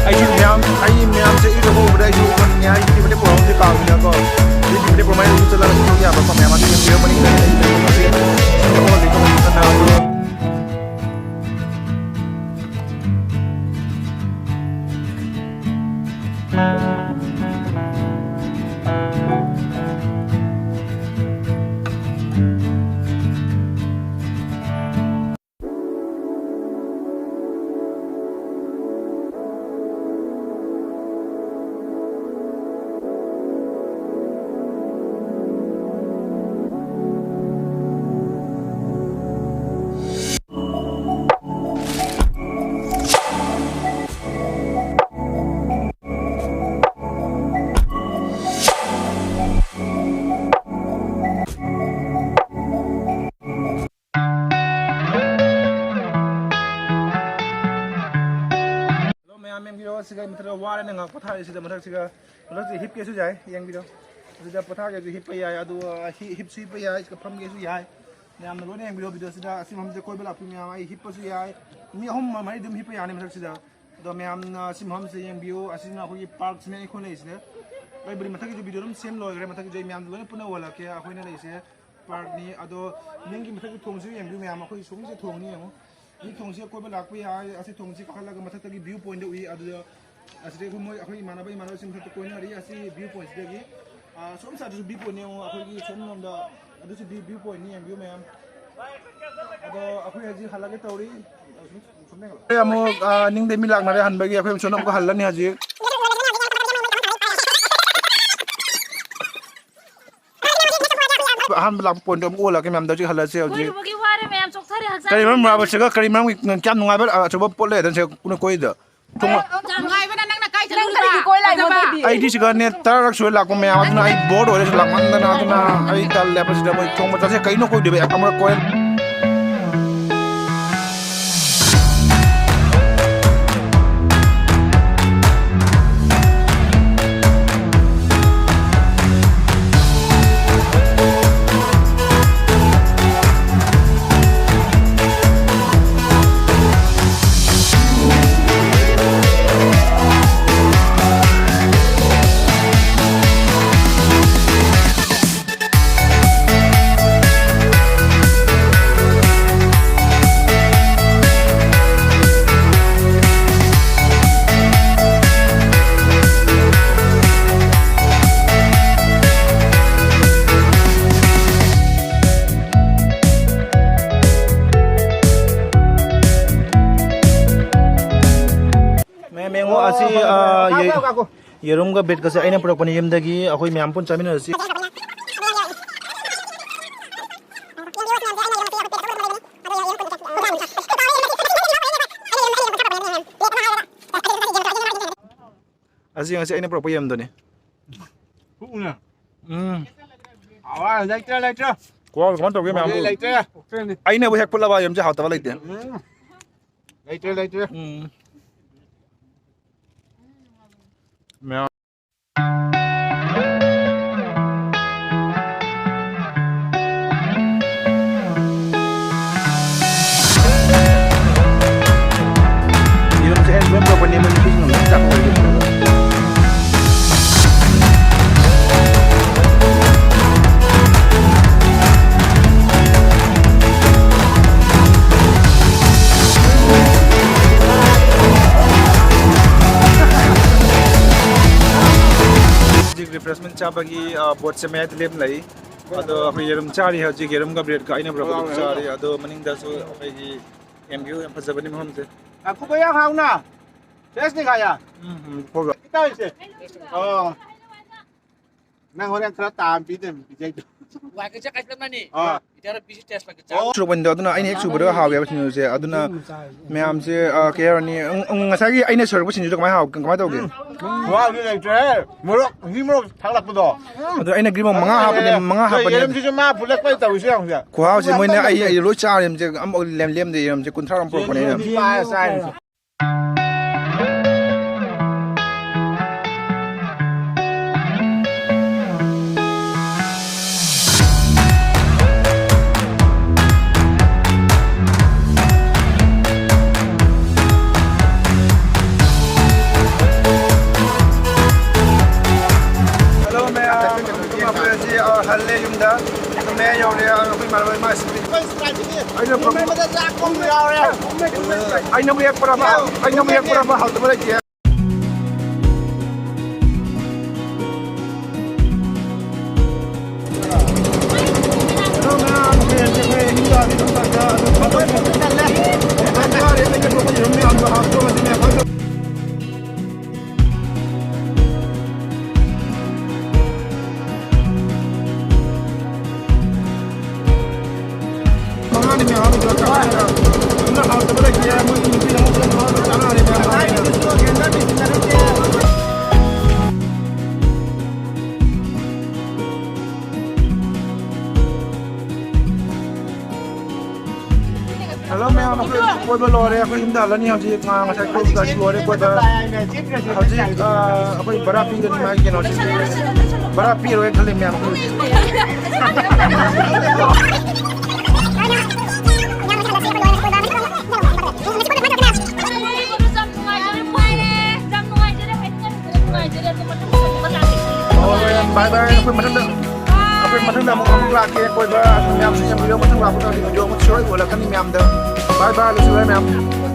ꯑꯩꯁꯨ ꯃꯌꯥꯝ, ꯑꯩ ꯃꯌꯥꯝꯁꯦ ꯏꯔꯨꯖꯕ ꯎꯕꯗ ꯑꯩꯁꯨ ꯎꯃꯪꯉꯦ꯫ ꯑꯩ ꯐꯤꯕꯗꯤ ꯄꯨꯔꯛꯑꯝꯗꯦ ꯀꯥꯎꯗꯅꯀꯣ꯫ ꯑꯩ ꯐꯤꯕꯗꯤ ꯄꯨꯔꯛꯃꯩ ꯑꯗꯨꯝ ꯆꯠꯂꯒ ꯏꯔꯨ ꯌꯥꯕ ꯃꯌꯥꯝ ꯑꯗꯨ ꯌꯦꯡꯕꯤꯔꯝꯕꯅꯤ꯫ ꯑꯩ ꯃꯌꯥꯝ ꯑꯁꯤ ꯆꯠꯂꯒ ꯏꯔꯨꯖꯕ ꯃꯌꯥꯝ ꯑꯗꯨ ꯍꯜꯂꯣ ꯃꯌꯥꯝ, ꯌꯦꯡꯕꯤꯔꯣ, ꯁꯤꯒ ꯃꯊꯛꯇ ꯋꯥꯔꯦꯅ ꯉꯥꯏꯍꯥꯛ ꯄꯣꯊꯥꯔꯦ꯫ ꯁꯤꯗ ꯃꯊꯛꯁꯤꯒ, ꯃꯊꯛꯁꯤ ꯍꯤꯞꯀꯦꯁꯨ ꯌꯥꯏ, ꯌꯦꯡꯕꯤꯔꯣ꯫ ꯑꯗꯨꯗ ꯄꯣꯊꯥꯒꯦꯁꯨ ꯍꯤꯞꯄ ꯌꯥꯏ, ꯑꯗꯨꯒ ꯍꯤ-, ꯍꯤꯞꯁꯨ ꯍꯤꯞꯄ ꯌꯥꯏ, ꯁꯤꯗ ꯐꯝꯒꯦꯁꯨ ꯌꯥꯏ꯫ ꯃꯌꯥꯝꯅ ꯂꯣꯏꯅ ꯌꯦꯡꯕꯤꯔꯣ ꯚꯤꯗꯤꯑꯣꯁꯤꯗ꯫ ꯑꯁꯤ ꯃꯐꯝꯁꯤꯗ ꯀꯣꯏꯕ ꯂꯥꯛꯄꯤ ꯃꯌꯥꯝ, ꯑꯩ ꯍꯤꯞꯄꯁꯨ ꯌꯥꯏ, ꯃꯤ ꯑꯍꯨꯝ ꯃꯔꯤ ꯑꯗꯨꯝ ꯍꯤꯞꯄ ꯌꯥꯅꯤ ꯃꯊꯛꯁꯤꯗ꯫ ꯑꯗꯣ ꯃꯌꯥꯝꯅ ꯁꯤ ꯃꯐꯝꯁꯤꯗ ꯌꯦꯡꯕꯤꯌꯨ꯫ ꯑꯁꯤꯅ ꯑꯩꯈꯣꯏꯒꯤ ꯄꯥꯔꯛꯁꯤꯅꯦ ꯑꯩꯈꯣꯏ ꯂꯩꯔꯤꯁꯤꯅ꯫ ꯑꯩꯕꯨꯗꯤ ꯃꯊꯛꯀꯤꯁꯨ ꯚꯤꯗꯤꯑꯣ ꯑꯗꯨꯝ ꯁꯦꯝ ꯂꯣꯏꯈ꯭ꯔꯦ꯫ ꯃꯊꯛꯀꯤꯁꯨ ꯑꯩ ꯃꯌꯥꯝꯗꯣ ꯂꯣꯏꯅ ꯄꯨꯟꯅ ꯎꯍꯜꯂꯛꯀꯦ꯫ ꯑꯩꯈꯣꯏꯅ ꯂꯩꯁꯦ ꯄꯥꯔꯛꯅꯤ꯫ ꯑꯗꯣ ꯅꯤꯡꯒꯤ ꯃꯊꯛꯀꯤ ꯊꯣꯡꯁꯤ ꯌꯦꯡꯕꯤꯌꯨ ꯃꯌꯥꯝ꯫ ꯑꯩꯈꯣꯏ ꯁꯣꯝꯒꯤꯁꯦ ꯊꯣꯡꯅꯤ ꯌꯦꯡꯉꯨ꯫ ꯃꯤ ꯊꯣꯡꯁꯤ ꯀꯣꯏꯕ ꯂꯥꯛꯄ ꯌꯥꯏ꯫ ꯑꯁꯤ ꯊꯣꯡꯁꯤ ꯀꯥꯈꯠꯂꯒ ꯃꯊꯛꯇꯒꯤ ꯚ꯭ꯌꯨ ꯄꯣꯏꯟꯗꯣ ꯎꯏ꯫ ꯑꯗꯨꯗ ꯑꯁꯤꯗꯒꯤ ꯑꯩꯈꯣꯏ ꯃꯣꯏ, ꯑꯩꯈꯣꯏ ꯏꯃꯥꯟꯅꯕ ꯏꯃꯥꯟꯅꯕꯁꯤꯡ ꯃꯊꯛꯇ ꯀꯣꯏꯅꯔꯤ꯫ ꯑꯁꯤ ꯚ꯭ꯌꯨ ꯄꯣꯏꯟꯁꯤꯗꯒꯤ, ꯑꯥ, ꯁꯣꯝ ꯁꯥꯏꯗꯁꯨ ꯚ꯭ꯌꯨ ꯄꯣꯏꯟ ꯌꯦꯡꯉꯨ꯫ ꯑꯩꯈꯣꯏꯒꯤ ꯁꯣꯝ ꯂꯣꯝꯗ ꯑꯗꯨꯁꯨ ꯚ꯭ꯌꯨ, ꯚ꯭ꯌꯨ ꯄꯣꯏꯟꯅꯤ ꯌꯦꯡꯕꯤꯌꯨ ꯃꯌꯥꯝ꯫ ꯑꯗꯣ ꯑꯩꯈꯣꯏ ꯍꯧꯖꯤꯛ ꯍꯜꯂꯒꯦ ꯇꯧꯔꯤ꯫ ꯑꯩꯈꯣꯏ ꯑꯃꯨꯛ, ꯑꯥ, ꯅꯤꯡꯗꯩ ꯃꯤ ꯂꯥꯛꯅꯔꯦ ꯍꯟꯕꯒꯤ꯫ ꯑꯩꯈꯣꯏ ꯁꯣꯝꯗ ꯑꯃꯨꯛꯀ ꯍꯜꯂꯅꯤ ꯍꯧꯖꯤꯛ꯫ ꯑꯍꯥꯟꯕ ꯂꯥꯛꯄ ꯄꯣꯏꯟꯗꯣ ꯑꯃꯨꯛ ꯑꯣꯜꯂꯒꯦ ꯃꯌꯥꯝꯗ ꯍꯧꯖꯤꯛ ꯍꯜꯂꯁꯦ ꯍꯧꯖꯤꯛ꯫ ꯀꯣꯏꯔꯨꯕꯒꯤ ꯋꯥꯔꯦ ꯃꯌꯥꯝ, ꯆꯣꯛꯊꯔꯦ ꯍꯛꯆꯥꯡ꯫ ꯀꯔꯤ ꯃꯔꯝ ꯔꯥꯕꯁꯤꯒ ꯀꯔꯤ ꯃꯔꯝꯒꯤ ꯀꯌꯥꯝ ꯅꯨꯡꯉꯥꯏꯕ ꯑꯆꯧꯕ ꯄꯣꯠ ꯂꯩꯗꯅ ꯁꯦ ꯀꯣꯏꯗ? ꯊꯣꯡ-, ꯌꯥꯝ ꯅꯨꯡꯉꯥꯏꯕꯅ ꯅꯪꯅ ꯀꯥꯏ ꯅꯪ ꯆꯠꯂꯨꯔꯤꯕ? ꯀꯔꯤꯒꯤ ꯀꯣꯏ ꯂꯥꯛꯏꯅꯣ ꯐꯖꯕ? ꯑꯗꯨꯗꯤ? ꯑꯩꯗꯤ ꯁꯤꯒꯅꯦ ꯇꯔꯥꯔꯛ ꯁꯨꯔꯦ ꯂꯥꯛꯄ ꯃꯌꯥꯝ, ꯑꯗꯨꯅ ꯑꯩ ꯕꯣꯔ ꯑꯣꯏꯔꯦ ꯂꯥꯛꯃꯟꯗꯅ, ꯑꯗꯨꯅ ꯑꯩ ꯇꯜꯂꯦ꯫ ꯁꯤꯗ ꯃꯣꯏ ꯊꯣꯡꯕ ꯆꯥꯁꯦ ꯀꯩꯅꯣ ꯀꯣꯏꯗꯣꯏꯕ ꯑꯃꯨꯔꯛ ꯀꯣꯏ꯫ ꯃꯦꯝ, ꯌꯦꯡꯉꯣ, ꯑꯁꯤ, ꯑꯣ, ꯑꯥ, ꯀꯥꯀꯣ, ꯌꯦ-, ꯀꯥꯀꯣ꯫ ꯌꯦꯔꯨꯝꯒ ꯕ꯭ꯔꯦꯗꯀꯁꯦ ꯑꯩꯅ ꯄꯨꯔꯛꯄꯅꯤ ꯌꯨꯝꯗꯒꯤ꯫ ꯑꯩꯈꯣꯏ ꯃꯌꯥꯝ ꯄꯨꯟ ꯆꯥꯃꯤꯟꯅꯔꯁꯤ꯫ ꯑꯁꯤ ꯉꯁꯤ ꯑꯩꯅ ꯄꯨꯔꯛꯄ ꯌꯦꯔꯨꯝꯗꯨꯅꯤ꯫ ꯎꯝ꯫ ꯑꯋꯥ, ꯂꯩꯇ꯭ꯔꯦ, ꯂꯩꯇ꯭ꯔꯦ꯫ ꯈꯨꯍꯥꯎꯁꯦ ꯀꯃꯥꯏꯅ ꯇꯧꯒꯦ ꯃꯌꯥꯝꯕꯨ? ꯂꯩꯇ꯭ꯔꯦ꯫ ꯑꯩꯅꯕꯨ ꯍꯦꯛ ꯐꯨꯠꯂꯕ ꯌꯦꯔꯨꯝꯁꯦ ꯍꯥꯎꯇꯕ ꯂꯩꯇꯦ꯫ ꯎꯝ꯫ ꯂꯩꯇ꯭ꯔꯦ, ꯂꯩꯇ꯭ꯔꯦ꯫ ꯎꯝ꯫ ꯃꯌꯥꯝ꯫ ꯌꯦꯔꯨꯝꯁꯦ ꯑꯩꯅ ꯂꯣꯏ ꯄꯨꯔꯛꯄꯅꯦ, ꯃꯣꯏ ꯅꯨꯄꯤꯁꯤꯡꯅ ꯂꯣꯏ ꯆꯥꯊꯣꯛꯈ꯭ꯔꯦ ꯌꯦꯔꯨꯝꯁꯦ꯫ Refreshment ꯆꯥꯕꯒꯤ ꯕꯣꯠꯁꯦ ꯃꯌꯥꯏꯗ ꯂꯦꯝ ꯂꯩ꯫ ꯑꯗꯣ ꯑꯩꯈꯣꯏ ꯌꯦꯔꯨꯝ ꯆꯥꯔꯤ ꯍꯧꯖꯤꯛ, ꯌꯦꯔꯨꯝꯒ ꯕ꯭ꯔꯦꯗꯀ ꯑꯩꯅ ꯄꯨꯔꯛꯄꯗꯨ ꯆꯥꯔꯤ꯫ ꯑꯗꯣ ꯃꯅꯤꯡꯗꯁꯨ ꯑꯩꯈꯣꯏꯒꯤ ꯌꯦꯡꯕꯤꯌꯨ, ꯌꯥꯝ ꯐꯖꯕꯅꯤ ꯃꯐꯝꯁꯦ꯫ ꯉꯥꯏꯈꯣꯀꯣ, ꯌꯥꯝ ꯍꯥꯎꯅ꯫ ꯁꯦꯁꯅꯤ ꯈꯥꯌꯥ꯫ ꯎꯝ, ꯎꯝ, ꯍꯣꯏ, ꯍꯣꯏ꯫ ꯈꯤꯇꯪ ꯏꯁꯦ꯫ ꯑꯣ꯫ ꯅꯪ ꯍꯣꯔꯦꯟ ꯈꯔ ꯇꯥ ꯑꯃ ꯄꯤꯗꯣꯏꯅꯤ, ꯄꯤꯖꯩꯗꯣ꯫ ꯋꯥꯏ ꯀꯩꯁꯦ ꯀꯥꯏ ꯆꯠꯂꯝꯃꯅꯤ? ꯑꯥ꯫ ꯏꯇꯥꯔ ꯕꯤꯖꯤ ꯇꯦꯁ ꯂꯥꯛꯀꯦ꯫ ꯑꯣ꯫ ꯁꯨꯔꯛꯄꯅꯤꯗꯣ, ꯑꯗꯨꯅ ꯑꯩꯅ ꯍꯦꯛ ꯁꯨꯕꯗꯣ ꯍꯥꯎꯋꯦꯕ ꯁꯤꯡꯖꯨꯁꯦ꯫ ꯑꯗꯨꯅ ꯃꯌꯥꯝꯁꯦ, ꯑ, ꯀꯩ ꯍꯥꯏꯔꯨꯔꯅꯤ, ꯎꯝ, ꯎꯝ, ꯉꯁꯥꯏꯒꯤ ꯑꯩꯅ ꯁꯨꯔꯛꯄ ꯁꯤꯡꯖꯨꯗꯣ ꯀꯃꯥꯏꯅ ꯍꯥꯎ-, ꯀꯃꯥꯏꯅ ꯇꯧꯒꯦ? ꯈꯨꯍꯥꯎꯗꯤ ꯂꯩꯇ꯭ꯔꯦꯍꯦ꯫ ꯃꯣꯔꯣꯛ, ꯉꯁꯤ ꯃꯣꯔꯣꯛ ꯊꯥꯛꯂꯛꯄꯗꯣ꯫ ꯑꯗꯣ ꯑꯩꯅ ꯒ꯭ꯔꯤꯟ ꯃꯣꯔꯣꯛ ꯃꯉꯥ ꯍꯥꯞꯄꯅꯦ, ꯃꯉꯥ ꯍꯥꯞꯄꯅꯦ꯫ ꯌꯦꯔꯨꯝꯁꯤꯁꯨ ꯃꯥ ꯐꯨꯠꯂꯛꯄꯩ ꯇꯧꯔꯤꯁꯦ ꯌꯦꯡꯉꯨꯁꯦ꯫ ꯈꯨꯍꯥꯎꯁꯦ ꯃꯣꯏꯅ ꯑꯩ, ꯑꯩ ꯂꯣꯏ ꯆꯥꯔꯦ, ꯌꯦꯔꯨꯝꯁꯦ ꯑꯃꯐꯥꯎ ꯂꯦꯝ-, ꯂꯦꯝꯗꯦ, ꯌꯦꯔꯨꯝꯁꯦ ꯀꯨꯟꯊ꯭ꯔꯥ ꯔꯣꯝ ꯄꯨꯔꯛꯄꯅꯦ ꯑꯩꯅ꯫ ꯌꯦꯔꯨꯝꯁꯤ ꯄꯥꯏꯔ ꯆꯥꯔꯤꯁꯦ꯫ Hello ꯃꯌꯥꯝ, ꯑꯩꯈꯣꯏ ꯃꯌꯥꯝ ꯍꯜꯂꯦ ꯌꯨꯝꯗ꯫ ꯑꯗꯨ ꯃꯌꯥ ꯌꯧꯔꯦ, ꯑꯩꯈꯣꯏ ꯏꯃꯥꯟꯅꯕ ꯏꯃꯥ ꯑꯩꯅ ꯄꯨꯔꯛ-, ꯑꯩꯅ ꯄꯨꯔꯛꯄ ꯍꯥꯎꯇꯕ ꯂꯩꯇꯦ꯫ Hello ꯃꯌꯥꯝ, ꯑꯩꯈꯣꯏ ꯀꯣꯏꯕ ꯂꯣꯏꯔꯦ, ꯑꯩꯈꯣꯏ ꯌꯨꯝꯗ ꯍꯜꯂꯅꯤ ꯍꯧꯖꯤꯛ꯫ ꯉꯥ ꯉꯁꯥꯏ ꯀꯣꯏꯕ ꯂꯣꯏꯔꯦ ꯀꯣꯏꯕ꯫ ꯍꯧꯖꯤꯛ, ꯑ, ꯑꯩꯈꯣꯏ ꯚꯔꯥ ꯄꯤꯒꯅꯤ ꯃꯥꯒꯤ ꯀꯩꯅꯣꯁꯦ꯫ ꯚꯔꯥ ꯄꯤꯔꯣꯏ ꯈꯜꯂꯤ ꯃꯌꯥꯝ ꯑꯩꯈꯣꯏ ꯍꯧꯖꯤꯛ꯫ ꯍꯣꯏ, ꯍꯣꯏ, bye bye꯫ ꯑꯩꯈꯣꯏ ꯃꯊꯪꯗ, ꯑꯩꯈꯣꯏ ꯃꯊꯪꯗ ꯑꯃꯨꯛ, ꯑꯃꯨꯛ ꯂꯥꯛꯀꯦ ꯀꯣꯏꯕ꯫ ꯃꯌꯥꯝꯁꯨ ꯌꯦꯡꯕꯤꯔꯣ, ꯃꯊꯪ ꯂꯥꯛꯄꯗ video ꯑꯃꯨꯛ ꯁꯣꯏ ꯎꯍꯜꯂꯛꯀꯅꯤ ꯃꯌꯥꯝꯗ꯫ Bye bye, ꯂꯣꯏꯁꯤꯜꯂꯦ ꯃꯌꯥꯝ꯫